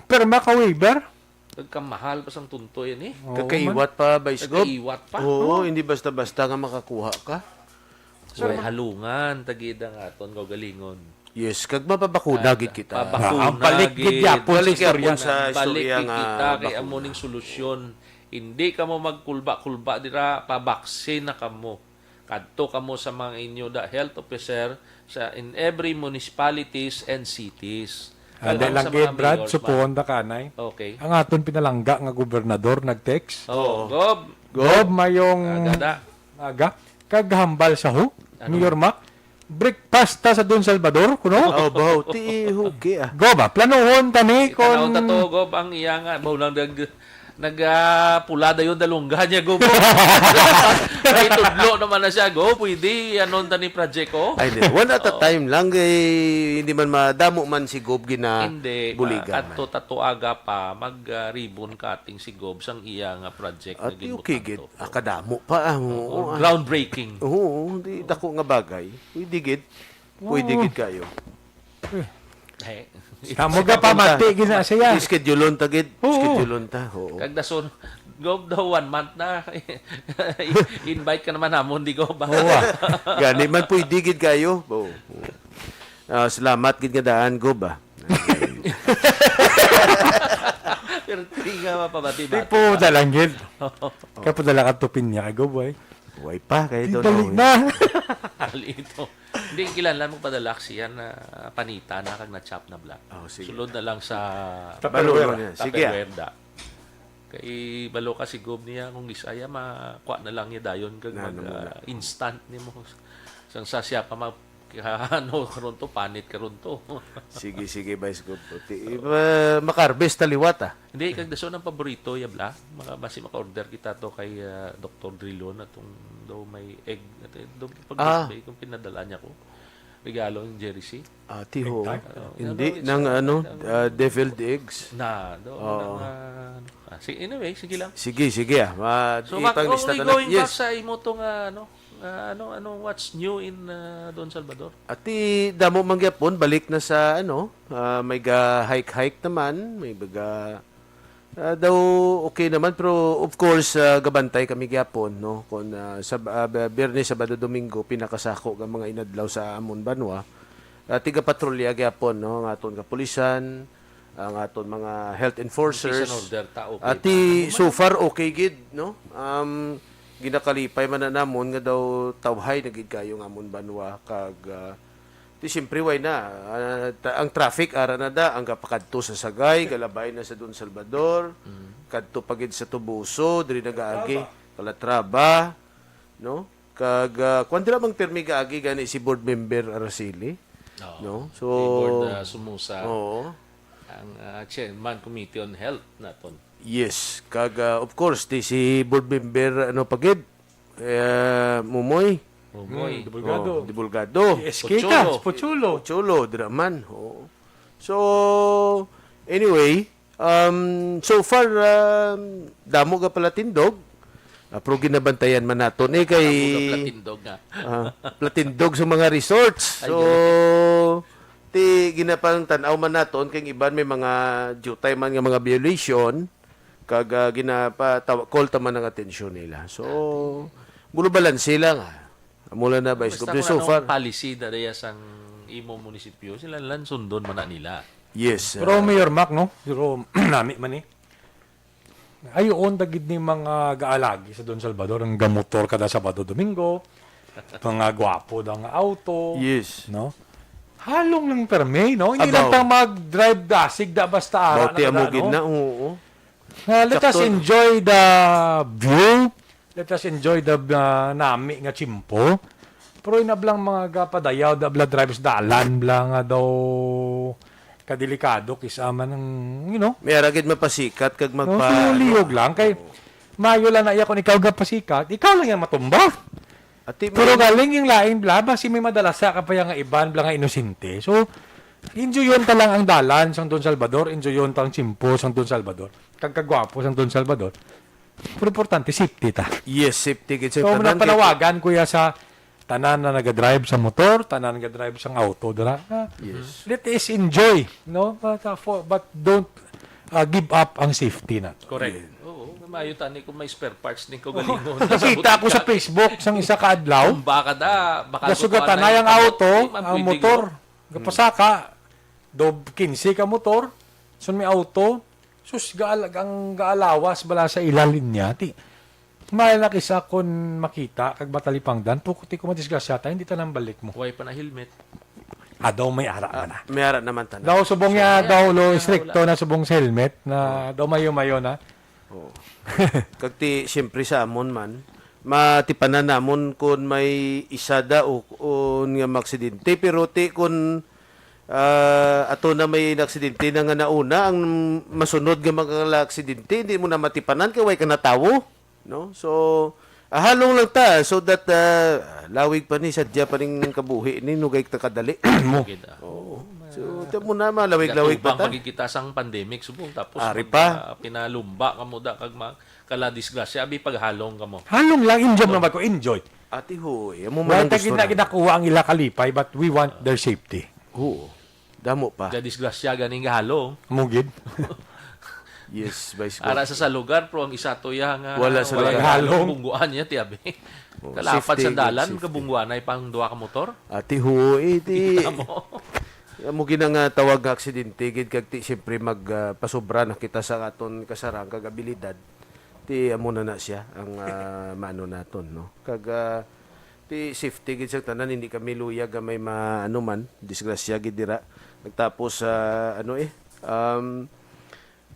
pero maka-waiver. Nagkamahal pa sang tunto yan eh. Oo, Kakaiwat man. Pa, Vice Gov. Kakaiwat pa. Oo, Oo. Hindi basta-basta nga makakuha ka. Sir, Way ma- halungan, tagid ang aton kaugalingon. Yes, kag mapabakuna Kag gid kita. pabakuna Ah, ang balik gid gid. Yapon sa Balik istorya. Yapon sa Balik istorya gid nga kita kay bakuna. Amo ning solusyon. Hindi kamo magkulba-kulba dira, pabaksin na kamo. Kadto kamo sa mga inyo da health officer sa in every municipalities and cities. Ah, Kag dahil ang lang sa mga gid, Brad, mayors, supuhon ma'am. Ta ka, Nay. Okay. Ang aton pinalangga nga gobernador nag-text. Oh, Oo. Gob. Gob, mayong Aga da. Aga. Kag hambal sa who? Ano? Mayor Mac, breakfast ta sa Don Salvador, kuno? Oh, baw, ti huki, ah. Gob, ah, planuhon ta ni Itanaw kon ta to, Gob, ang iya nga, baw lang nag-, nag, ah, pula dayon dalungga niya, Gob. May tudlo naman na siya, Gob. Pwede, ano, ta ni project, oh? Ay, di. One at a Oo. time lang, eh, hindi man madamo man si Gob Hindi, ginabuligan. Tato-tato aga pa, mag, ah, ribbon cutting si Gob sang iya nga project At nga okay, ginbutanto. Gid. Ah, kadamo pa, ah, oo, Oo, ah. Groundbreaking. Oo, di dako nga bagay. Pwede gid. Pwede Oo. Gid kayo. Eh. Kamo ga pamati gid na siya. Schedule-on ta gid. Oo. Schedule-on ta. Oo. Kag dason, Gob, daw one month na. Invite ka naman namon, di ko ba? Oo, ah. Gani man, pwede gid kayo. Oo. Ah, salamat gid nga daan, Gob, ah. Pero di nga mapabati-bati Di po pa. Da lang gid. Kaya po dala ka tupin niya kay Gob, eh. Way pa, kay Di ito, dali no? Na. Dali ito. Hindi, kinahanglan mo padala siya na panita na kag na-chop na black. Oh, sige. Sulod na lang sa Tupperware. Balon niya. Sige, ah. Tupperware da. Kay balo ka si Gob niya, kung Bisaya, makuha na lang niya dayon kag Na, mag, ano muna. Ah, instant ni mo. Sang sa siya pa mag, ano, karon to, panit karon to. Sige, sige, Vice Gov. Ti-, eh, ma-, makarbes ta liwat, ah. Hindi, kag dason ang paborito, ya bala. Maka-, basi maka-order kita to kay, ah, Doktor Drilon, atong daw may egg, ato, daw pag Ah. Birthday, kung pinadala niya ko. Regalo ng Jerry C. Ah, tiho. Egg tart? Oo, Hindi, ano, nang it's, ano, uh, ah, deviled eggs. Na, daw, Oo. nang, ah, ano. Ah, si-, anyway, sige lang. Sige, sige, ah. Ma-, So, Mac, ipanglista only ta na. Going back Yes. sa imo to nga, ano, nga, ano, ano, what's new in, ah, Don Salvador? Ati, damo man gyapon, balik na sa, ano, ah, may ga-hike-hike naman, may baga, ah, daw okay naman, pero of course, ah, gabantay kami gyapon, no? Kung, ah, sa, ah, Biyernes, Sabado, Domingo, pinakasako ang mga inadlaw sa amon banwa. Ah, tigapatrolya gyapon, no? Ang aton kapulisan, ang aton mga health enforcers. Peace and order ta, okay Ati, pa. So far, okay gid, no? Um, ginakalipay man na namon nga daw tawhay na gid kayo nga amon banwa kag, ah, ti siyempre, way na. Ah, ta-, ang traffic, ara na da, ang kapakadto sa Sagay, galabay na sa Don Salvador, Mm. kadto pa gid sa Toboso, diri nagaagi, Calatrava, no? Kag, ah, kwan dira mang pirmi gaagi gani si Board Member Araceli, Oo. no? So, Si Board, ah, Sumusa, oo. ang, ah, Chairman Committee on Health naton. Yes. Kag, ah, of course, di si Board Member, ano pa gid, eh, Mumoy, Bugoy. Hmm, Dibulgado. Oh, Dibulgado. S K ka, Pocholo. Pocholo. Pocholo, dira man. Oo. So, anyway, um, so far, um, damo ga pala tindog. Ah, pero ginabantayan man naton eh kay Mga platindog nga. ah, platindog sa mga resorts. Ay, So, ti ginapang tan-aw man naton kay ang iban may mga jutay man nga mga violation kag ah, ginapa tawa- call ta man ang atensyon nila. So, gulo balanse lang ah. Amo lang na ba Basta iskop kung so anong far. Policy na daya sang imo munisipyo, sila lang sundon man na nila. Yes. Pero ah, Mayor Mac, no? Pero nami man eh. Ay, on da gid ni mga gaalagi sa Don Salvador, ang gamotor kada Sabado Domingo, mga gwapo da nga auto, yes. no? Halong lang permi, no? Hindi lang Abaw. pang mag-drive dasig da basta ara Bauti amo kada, gid no? Na, oo. Nga, let us Sakto. Enjoy the view. Let us enjoy the uh, nami nga tiyempo. Pero inablang mga gapadayaw, da bla drives dalan bla nga daw kadelikado kisa man ang, you know, May ara gid mapasikat kag no, magpa sumuliyog lang kay mayo lang na iya kung ikaw gapasikat, ikaw lang yan matumba. Ati Pero may galing yung lain bla, basi may madala sa ka pa yung iban bla nga inosente. So, enjoyon ta lang ang dalan sang Don Salvador, enjoyon ta ang tiyempo sang Don Salvador, kag kagwapo sang Don Salvador. Pero importante, safety ta. Yes, safety gid sa So, tanan kay napanawagan ko ya sa tanan na nagadrive sa motor, tanan nagadrive sa auto, dira. Ah, Yes. Let us enjoy, no? But, uh, for, but don't uh, give up ang safety na. Correct. Oo, maayo tani kung may spare parts ning kaugalingon. Nakita ko sa Facebook sang isa ka adlaw. Kung baka da, baka Nasugatanay ang auto, ang motor. Gapasaka, do quince ka motor, sun may auto, sus, gaal ang gaalawas bala sa ila linya. Ti, may na kisa kon makita kag matalipangdan, pukuti ko madisgrasya ta, hindi ta nang balik mo. Why pa na helmet? Ah, daw may ara man na. May ara naman tanan. Daw subong niya, Wala. daw lo Wala, istrikto wala. Na subong sa helmet na daw mayo-mayo na. Oo. Kag ti siyempre sa amon man, matipanan namon kun may isa da o, o nga maaksidente, pero ti kun ah, ato na may aksidente na nga nauna ang masunod nga mga aksidente, hindi mo na matipanan kay way ka natawo, no? So, ah, halong lang ta so that ah, lawig pa ni sadya pa ning kabuhi ni nugay ta kadali. Mo. Gid, ah. Oo. So, ta mo na malawig-lawig pa Gatubang ta. Pagkikita sang pandemic subong tapos Ari mag- pa. ah, pinalumba ka mo da kag mga kala disgrasya abi paghalong ka mo. Halong lang, enjoy naman ko, enjoy. Ati ho, eh, amo Wala man ang ta gusto gina na. Ginakuha ang ila kalipay, but we want their safety. Oo. Damo pa. Sa disgrasya ganing halong. Mugid. Yes, Vice Gov. Ara sa, sa lugar, pero ang isa to ya nga Wala sa wala lugar. Halong. Kabungguan niya ti abi. Oh, Kalapat safety, sa dalan, safety. Kabungguan ay pang duha ka motor. Ati ho, eh, ti Kita mo. Amo gina nga tawag nga aksidente gid kag ti siyempre mag ah, pasubra na kita sa aton kasarang kag abilidad. Ti amo na na siya ang ah, mano naton, no. Kag ah, ti safety gid sa tanan, hindi kami luyag nga may ma ano man, disgrasya gid dira. Nagtapos sa ano eh um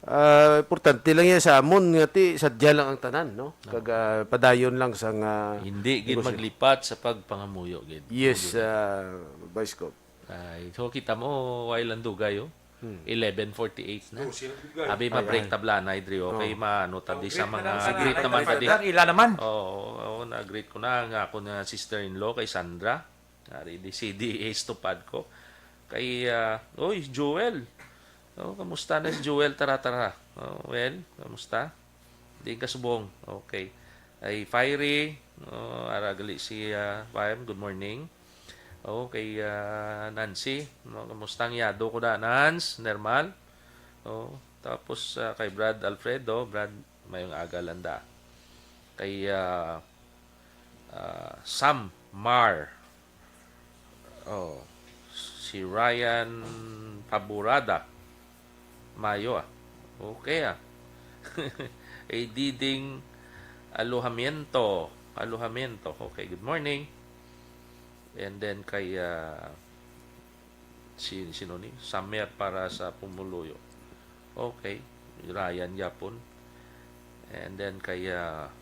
ah, importante lang yan sa amon nga ti sadya lang ang tanan, no. Kag ah, padayon lang sa nga Hindi gid negosyo. maglipat sa pagpangamuyo gid. Yes, ah, Vice Gov. Ay, so kita mo, way lang dugay, oh. Hmm. eleven forty-eight na. Oh, sila dugay. Abi, Ay, ma-break ay. Tablanay, Drio. Oh. Kay maano ta di sa mga greet naman ta di. Ang ila naman. Oo, oo, na-greet ko na ang ako na sister-in-law kay Sandra. Ari di C D A Estopad ko. Kay, ah, oy, Joel. Oh, kamusta na si Joel? Tara, tara. Oh, well, kamusta? Di ka subong. Okay. Ay, Fiery. Oh, ara gali si ah, Fire. Good morning. Oh, kay ah, Nancy. No, kamusta ang yado ko da, Nans? Normal? Oh, tapos ah, kay Brad Alfredo. Brad, mayong aga lang da. Kay ah, ah, Sam Mar. Oh, si Ryan Paburada. Mayo ah. Okay ah. Kay Diding Alojamiento. Alojamiento. Okay, good morning. And then kay ah, si sino ni? Samer para sa Pumuluyo. Okay, Ryan gyapon. And then kay ah,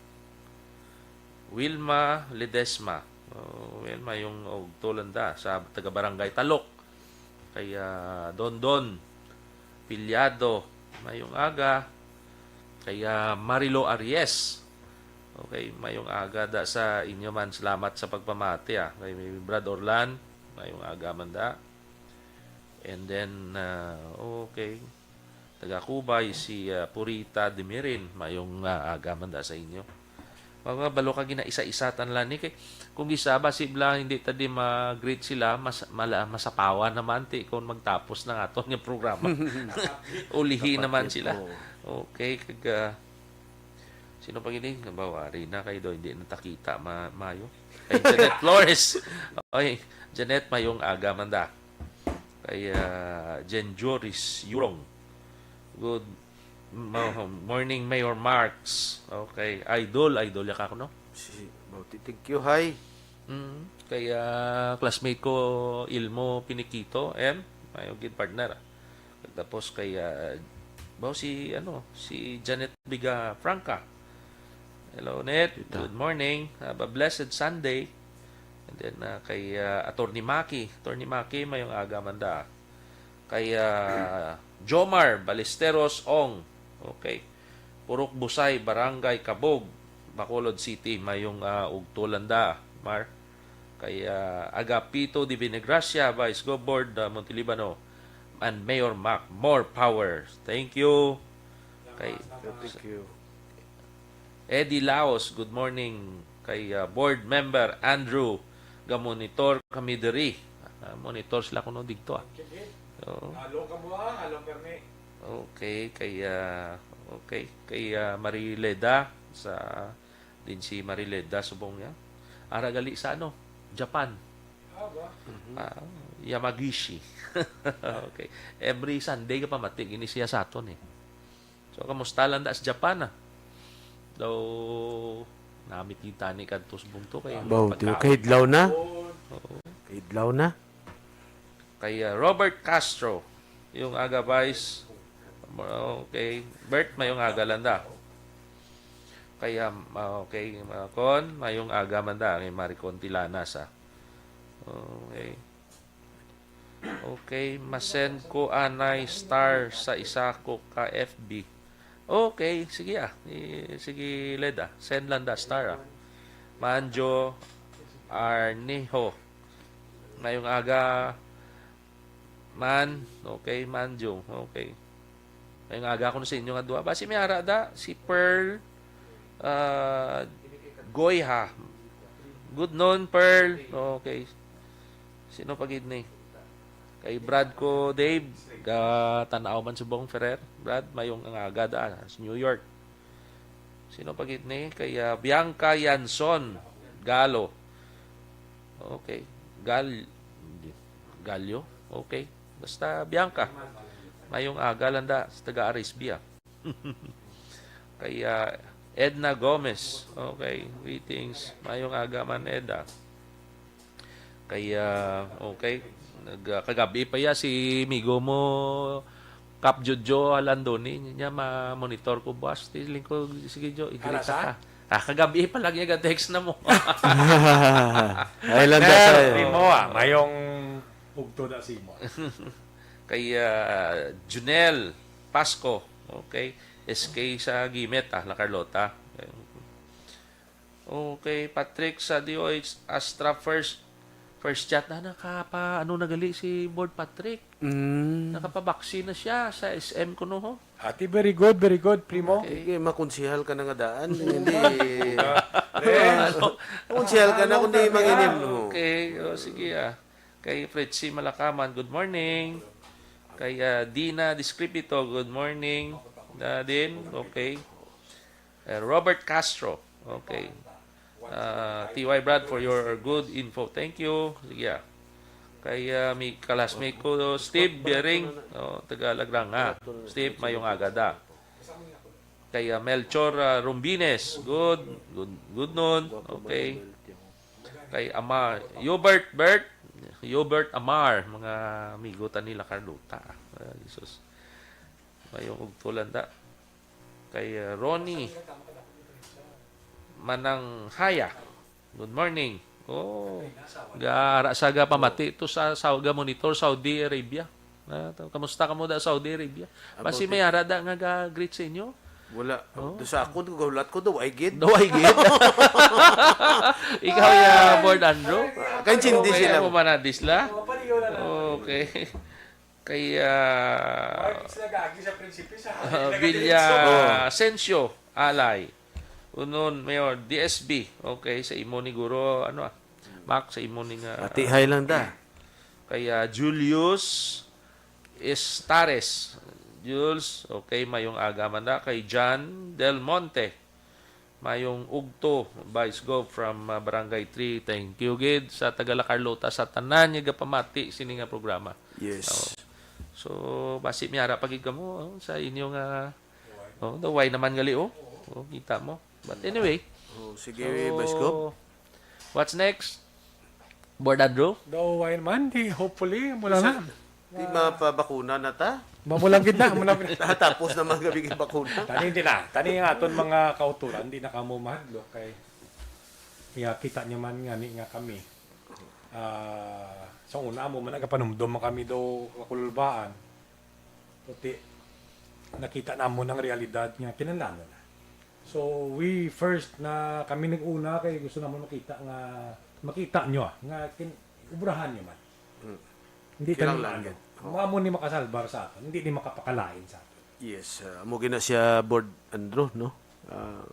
Wilma Ledesma. Oh, Wilma, yung og tulanda sa taga Barangay Talok. Kay ah, Dondon Pilyado, mayong aga. Kay ah, Marilo Aries. Okay, mayong aga da sa inyo man. Salamat sa pagpamati, ah. Kay Brad Orlan, mayong aga man da. And then, ah, okay. Taga Cubay, si, ah, Purita Demirin, mayong, ah, aga man da sa inyo. Mga balo ka ginaisa-isa tan lang ni kay kung isa ba si bla hindi ta di ma-greet sila, mas mala, masapawan naman ti kung magtapos na aton nga programa. Ulihi Dapat naman yun, sila. Oo. Okay, kag, ah, sino pa gini? Bawari na kay do hindi natakita ma mayo. Kay Janet Flores. Oy, Janet, mayong aga man da. Kay, ah, Jen Joris Yurong. Good mo- morning, Mayor Marks. Okay, idol, idol ya ka kuno. Si Bauti, thank you, hi. Mm, kay, ah, classmate ko, Ilmo Pinikito, M, mayo gid, partner. Tapos kay, ah, baw si, ano, si Janet Biga Franca. Hello, Net. Good morning. Have a blessed Sunday. And then, ah, kay, ah, Attorney Maki. Attorney Maki, mayong aga man da. Kay, ah, Jomar Ballesteros Ong. Okay. Purok Busay, Barangay Kabog, Bacolod City. Mayong, ah, ugtulan da, Mar. Kay, ah, Agapito de Vinegracia, Vice Gov Board, ah, Montelibano, and Mayor Mac, more power. Thank you. Kay Thank you. Eddie Laos, good morning. Kay, ah, Board Member Andrew, ga-monitor kami diri. Ah, monitor sila kuno dito, ah. Oo. Hello, Kabuang. Hello, Permi. Okay, kay, ah, okay, kay, ah, Marileda sa, din si Marileda subong niya. Ara gali sa, ano, Japan. Ah, ba? Mhm. Ah, Yamagishi. Okay. Every Sunday ka pamati gini siya sa aton, eh. So, kamusta lang da sa Japan, ah? Daw, namit kita ni kadto subong to kay Baw, di pagkaon. Kahidlaw na. Oo. Kahidlaw na. Kay, ah, Robert Castro, yung aga vice. Okay. Bert, mayong aga lang da. Kay, um, ah, okay, ah, Con, mayong aga man da. Kay Maricon Tilanas, ah. Okay. Okay, masend ko anay star sa isa ko ka F B. Okay, sige, ah. I- sige, Leda. Send lang da star, ah. Manjo Arnijo. Ngayong aga, man. Okay, Manjo. Okay. Ngayong aga ko na sa inyo nga duha. Basi may ara da, si Pearl, ah, Goyha. Good noon, Pearl. Okay. Sino pa gid ni? Kay Brad ko, Dave, ga Tanaw man subong, Ferrer. Brad, mayong aga da, sa New York. Sino pa gid ni? Kay, ah, Bianca Yanson, Galo. Okay. Gal, Galyo? Okay. Basta Bianca. Mayong aga lang da, sa taga Arisbia. Kay, ah, Edna Gomez. Okay, greetings. Mayong aga man, Edna. Kay, ah, okay, nag, ah, kagabi pa ya si migo mo, Kap Jojo Alandoni, niya ma-monitor ko, boss. Tiling ko, sige, Jo, i-greet Ara, sa? Ka. Ah, kagabi pa lang niya ga-text na mo. Ay, lang Nel, sa di mo, ah, mayong ugto na si mo. Kay, ah, Junel Pasco, okay? S K sa Gimet, ah, La Carlota. Okay, Patrick sa D O H Astra first, first chat na nakapa, ano na gali si Board Patrick? Mm. Nakapabaksin na siya sa S M kuno, ho. Ate, very good, very good, primo. Okay. Sige, makonsehal ka na nga daan. Hindi. Ano? Makonsehal ka na, kundi manginim, no? Okay, o, sige, ah. Kay Fritzy Malakaman, good morning. Kay, ah, Dina Discrepito, good morning. Na din, okay. Eh, Robert Castro, okay. Ah, T Y Brad, for your good info. Thank you. Sige, ah. Kay, ah, mi classmate ko, Steve Bering, oh, taga Lagranga. Steve, mayong aga da. Kay, ah, Melchor, ah, Rumbines, good, good, good noon. Okay. Kay Amar, Yobert, Bert, Yobert Amar, mga amigo ta nila Carlota. Ah, Jesus. Mayong ugtulan da. Kay, ah, Ronnie Mananghaya. Good morning. Oh, ga, ara sa ga pamati to sa, sa ga monitor Saudi Arabia. Ah, to, kamusta kamo da Saudi Arabia? Amo Basi di- may ara da nga ga greet sa inyo. Wala. Oh. Do sa akon, kung gahulat ko, daw ay gid. Daw ay gid. Ikaw, ya, Board Andrew? Kaintindi sila. Mo ba na disla? Okay. Kay, ah, Ay, sila gagi sa prinsipyo, sa ah, Villa Sencio, Alay. Unon, Mayor, D S B. Okay, sa imo ni guro, ano ah, Mac, sa imo ni nga Atihay lang da. Kay, ah, Julius Estares. Jules, okay, mayong aga man na. Kay John Del Monte. Mayong ugto, Vice Gov from, ah, Barangay three. Thank you gid sa taga La Carlota, sa tanan nga gapamati sini nga programa. Yes. So, so, basi miyara pa gid kamo, oh, sa inyo nga, oh, daw wine naman gali, oh. Oh, kita mo. But anyway, Oh, sige, so, Vice Gov. What's next? Board Andrew? Daw wine man, di, hopefully, mula Isa- na. Di mapabakuna na ta? Mamulang gid na, muna. Tapos naman gabi kay bakuna. Tani, hindi na. Tani nga aton mga kauturan, di na kamo mahadlok kay iya, kita niyo man nga ni nga kami. Ah, sa una mo man nagapanumdom man kami daw kakululbaan. Puti, nakita namon ang realidad nga kinahanglan na. So, we first na kami nag-una kay gusto namon makita nga, makita nyo, ah, nga kin-, obrahan nyo man. Mm. Hindi Kinahanglan kami, ano, yun. Oo. Mao mo ni makasalbar sa aton, hindi ni makapakalain sa aton. Yes, uh, amo gina siya, Board Andrew, no? Ah,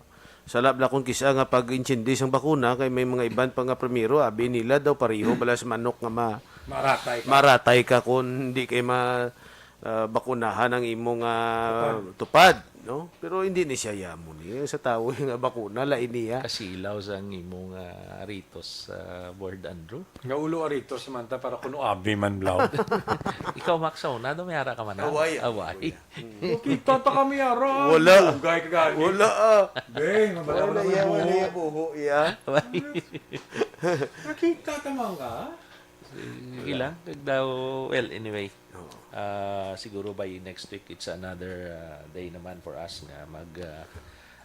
sala bala kung kisa nga pag-intindi sang bakuna, kay may mga iban pa nga primero, abi nila daw pareho bala sa manok nga ma-, Maratay ka. Maratay ka kung hindi kay ma-, ah, bakunahan ang imo nga Tupad. Tupad, no? Pero hindi ni siya yamo ni sa tawo nga bakuna, lain niya. Kasilaw sang imo nga aritos, ah, Board Andrew. Nga ulo aritos man ta para kuno abi man, blaw. Ikaw, Max, sa una, daw may ara ka man, ha? Away. Away. Mm. Kita ta kami, ara. Wala. Dugay ka gani. Wala, ah. Be, mabala Wala, mo iya, naman wala, buho. Iya, buho, iya. Away. Nakita ta man ka? Sige lang, kag daw, well, anyway. Oo. Ah, siguro by next week, it's another, ah, day naman for us nga mag, ah,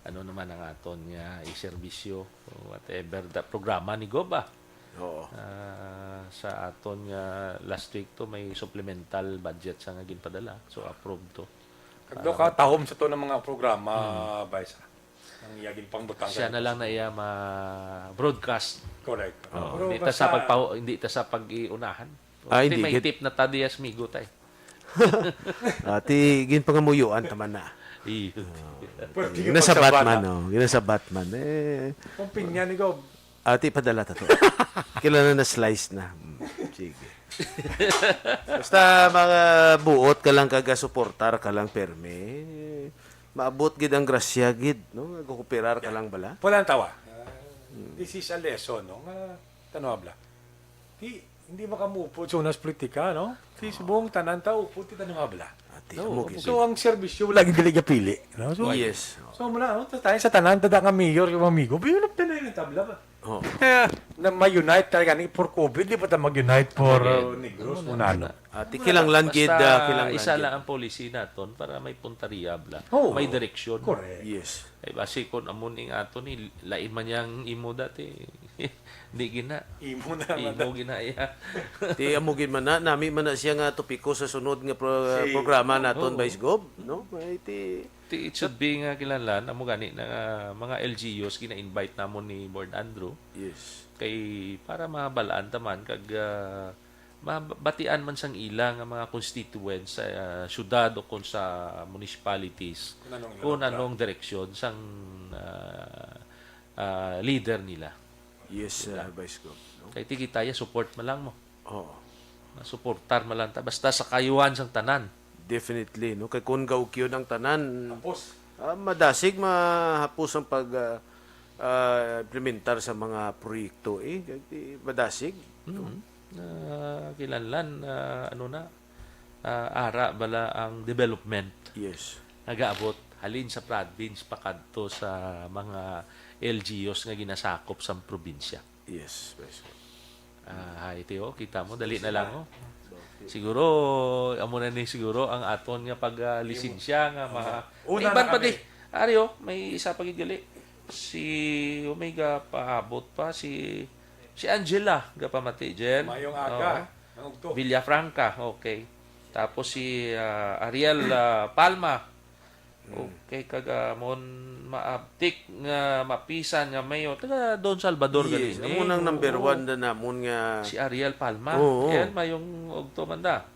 ano naman ang aton nga iserbisyo, whatever the programa ni Gob, ah. Oo. Ah, sa aton nga last week to, may supplemental budget sa nga ginpadala. So, approve to. Kag daw Ah. katahom sa to ng mga programa, Hmm. Vice, ah. Ang iya ginpangbutang Siya sa na lang na iya ma-broadcast. Correct. Oo. Pero Hindi ta sa basta pagpahu-, hindi ta sa pag-iunahan. Ah, Kasi hindi may gid. tip na ta diya sa migo, tay. Ah, ti, ginpangamuyuan ta man na. Iyo. Pwede Ginasabat magsabat, man, ah. oh. Ginasabat man. Eh, Ang pinya ni Gob. Ati, padala ta to. Kailangan na slice na. Mm, sige. Basta mga buot ka lang, kaga suportar ka lang, perme. Maabot gid ang grasya gid, no? Nagkukooperar ka lang bala. Pulang tawa. Ah, this is a lesson, no? Nga, tanawab la. Di, hindi makamupo sa unas politika, no? Di subong tanan ta upo, ti tanawab la. Ati, No, amo gid. So, ang serbisyo, wala gid gali pili, no? So, Yes. so, mula, no? Tayo sa tanan, tada nga mayor, yung amigo, pero tanan yung tabla ba? Oh. Kaya, na ma-unite tayo gani for COVID, di ba ta mag-unite for, Again. uh, Negros, Ano kung na? ano? Ah, ti-, Wala. Kinahanglan gid, Basta ah, kinahanglan isa gid. lang ang policy naton para may puntarya bala. Oo. May direksyon. Correct. Yes. Ay, basi kung amo ning ato ni, lain man yang imo dati. Di gina. Imo na naman Imo dati. gina, iya. Ti amo gid man na, nami man na siya nga topiko sa sunod nga pro-, Si programa naton, Oo. Vice Gov, no? May ti- Ti, it should be nga kinahanglan, amo gani na nga mga L G Us gina-invite namon ni Board Andrew. Yes. Kay para mabalaan ta man kag, ah, mabatian man sang ila nga mga constituents sa, ah, syudad o kung sa municipalities Kung anong kung ila anong direksyon sang, ah, ah, leader nila. Yes, Diba? uh, Vice Gov, no? Kay ti kita ya support man lang mo. Oo. Masuportar man lang ta. Basta sa kayuhan sang tanan. Definitely, no? Kay kung gaukyon ang tanan, Hapos. ah, madasig mahapos ang pag, ah, ah, implementar sa mga proyekto, eh. Kay di madasig, no? Mhm. Ah, kinahanglan, ah, ano na, ah, ara bala ang development Yes. nagaabot halin sa province pakadto sa mga L G Us nga ginasakop sang probinsya. Yes, Vice Gov. Ah, hi, Teo. Kita mo, dali na lang, oh. Siguro, amo na ni siguro ang aton nga pag, ah, lisensya nga ma-, Una may iban na pa kami. di. Ari, oh, may isa pa gid gali. Si Omega paabot pa, si, si Angela, gapamati, Jen. Mayong aga. Oo. Ang ugto. Villafranca, okay. Tapos si, ah, Ariel, ah, Palma. Okay, kag amon maabtik nga mapisan nga mayor, taga Don Salvador Yes, gani ni. amo nang number Oo. one na namon nga Si Ariel Palma. Oo. Yan, mayong ugto man da.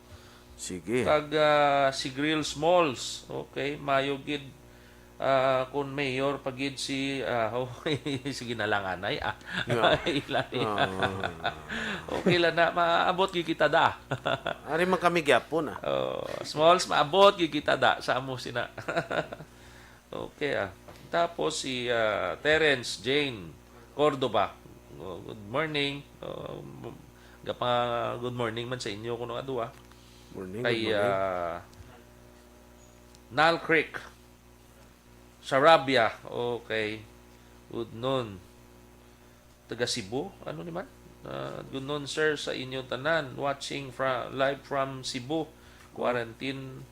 Sige. Kag, ah, si Grill Smalls, okay, mayo gid, ah, kung mayor pa gid si, ah, okay, sige na lang, anay, ah. Yeah. Ilay. Ah. Okay lang na, maabot gid kita da. Ari man kami gyapon, ah. Oh, Smalls, maabot gid kita da sa amo sina. Okay, ah. Tapos si, ah, Terence Jane Cordova. Oh, good morning. Oh, m-, gapa, good morning man sa inyo kuno nga duha. Morning, Kay, good morning. ah, Nal Creek, Sarabia. Okay. Good noon. Taga Cebu? Ano ni man? Ah, good noon, sir, sa inyo tanan. Watching fra-, live from Cebu. Quarantine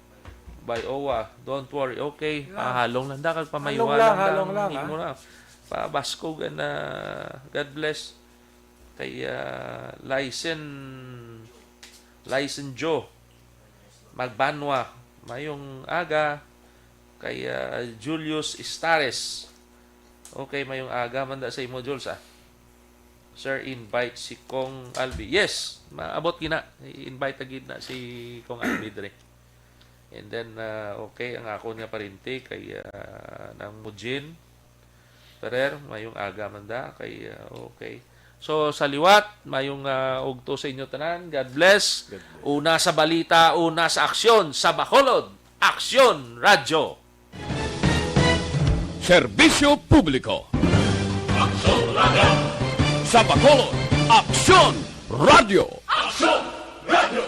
by O W A. Don't worry. Okay, Yeah. pahalong lang da, kag pamaywa Halong lang, lang da, halong lang, imo ah. na. Pabaskog and, ah, God bless. Kay, ah, License, License Joe Magbanwa, mayong aga. Kay, ah, Julius Istares. Okay, mayong aga man da sa imo, Jules, ah. Sir, invite si Kong Albi. Yes, maabot gina. I-invite na gid na si Kong Albi dre. And then, ah, okay, ang akon nga parente kay, ah, nang Mujin Ferrer, mayong aga man da kay, ah, okay. So, sa liwat, mayong, ah, ugto sa inyo tanan. God bless. God bless. Una sa balita, una sa aksyon, sa Bacolod, Aksyon Radyo. Serbisyo Publiko. Aksyon Radyo. Sa Bacolod, Aksyon Radyo. Aksyon Radyo.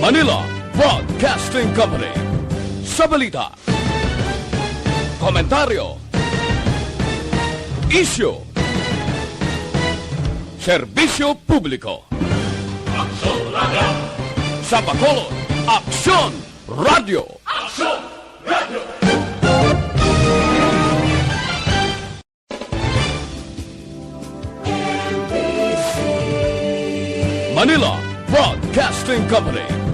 Manila Broadcasting Company. Sa balita, komentaryo, isyu, serbisyo publiko. Aksyon Radyo. Sa Bacolod, Aksyon Radyo. Aksyon Radyo. Manila Broadcasting Company.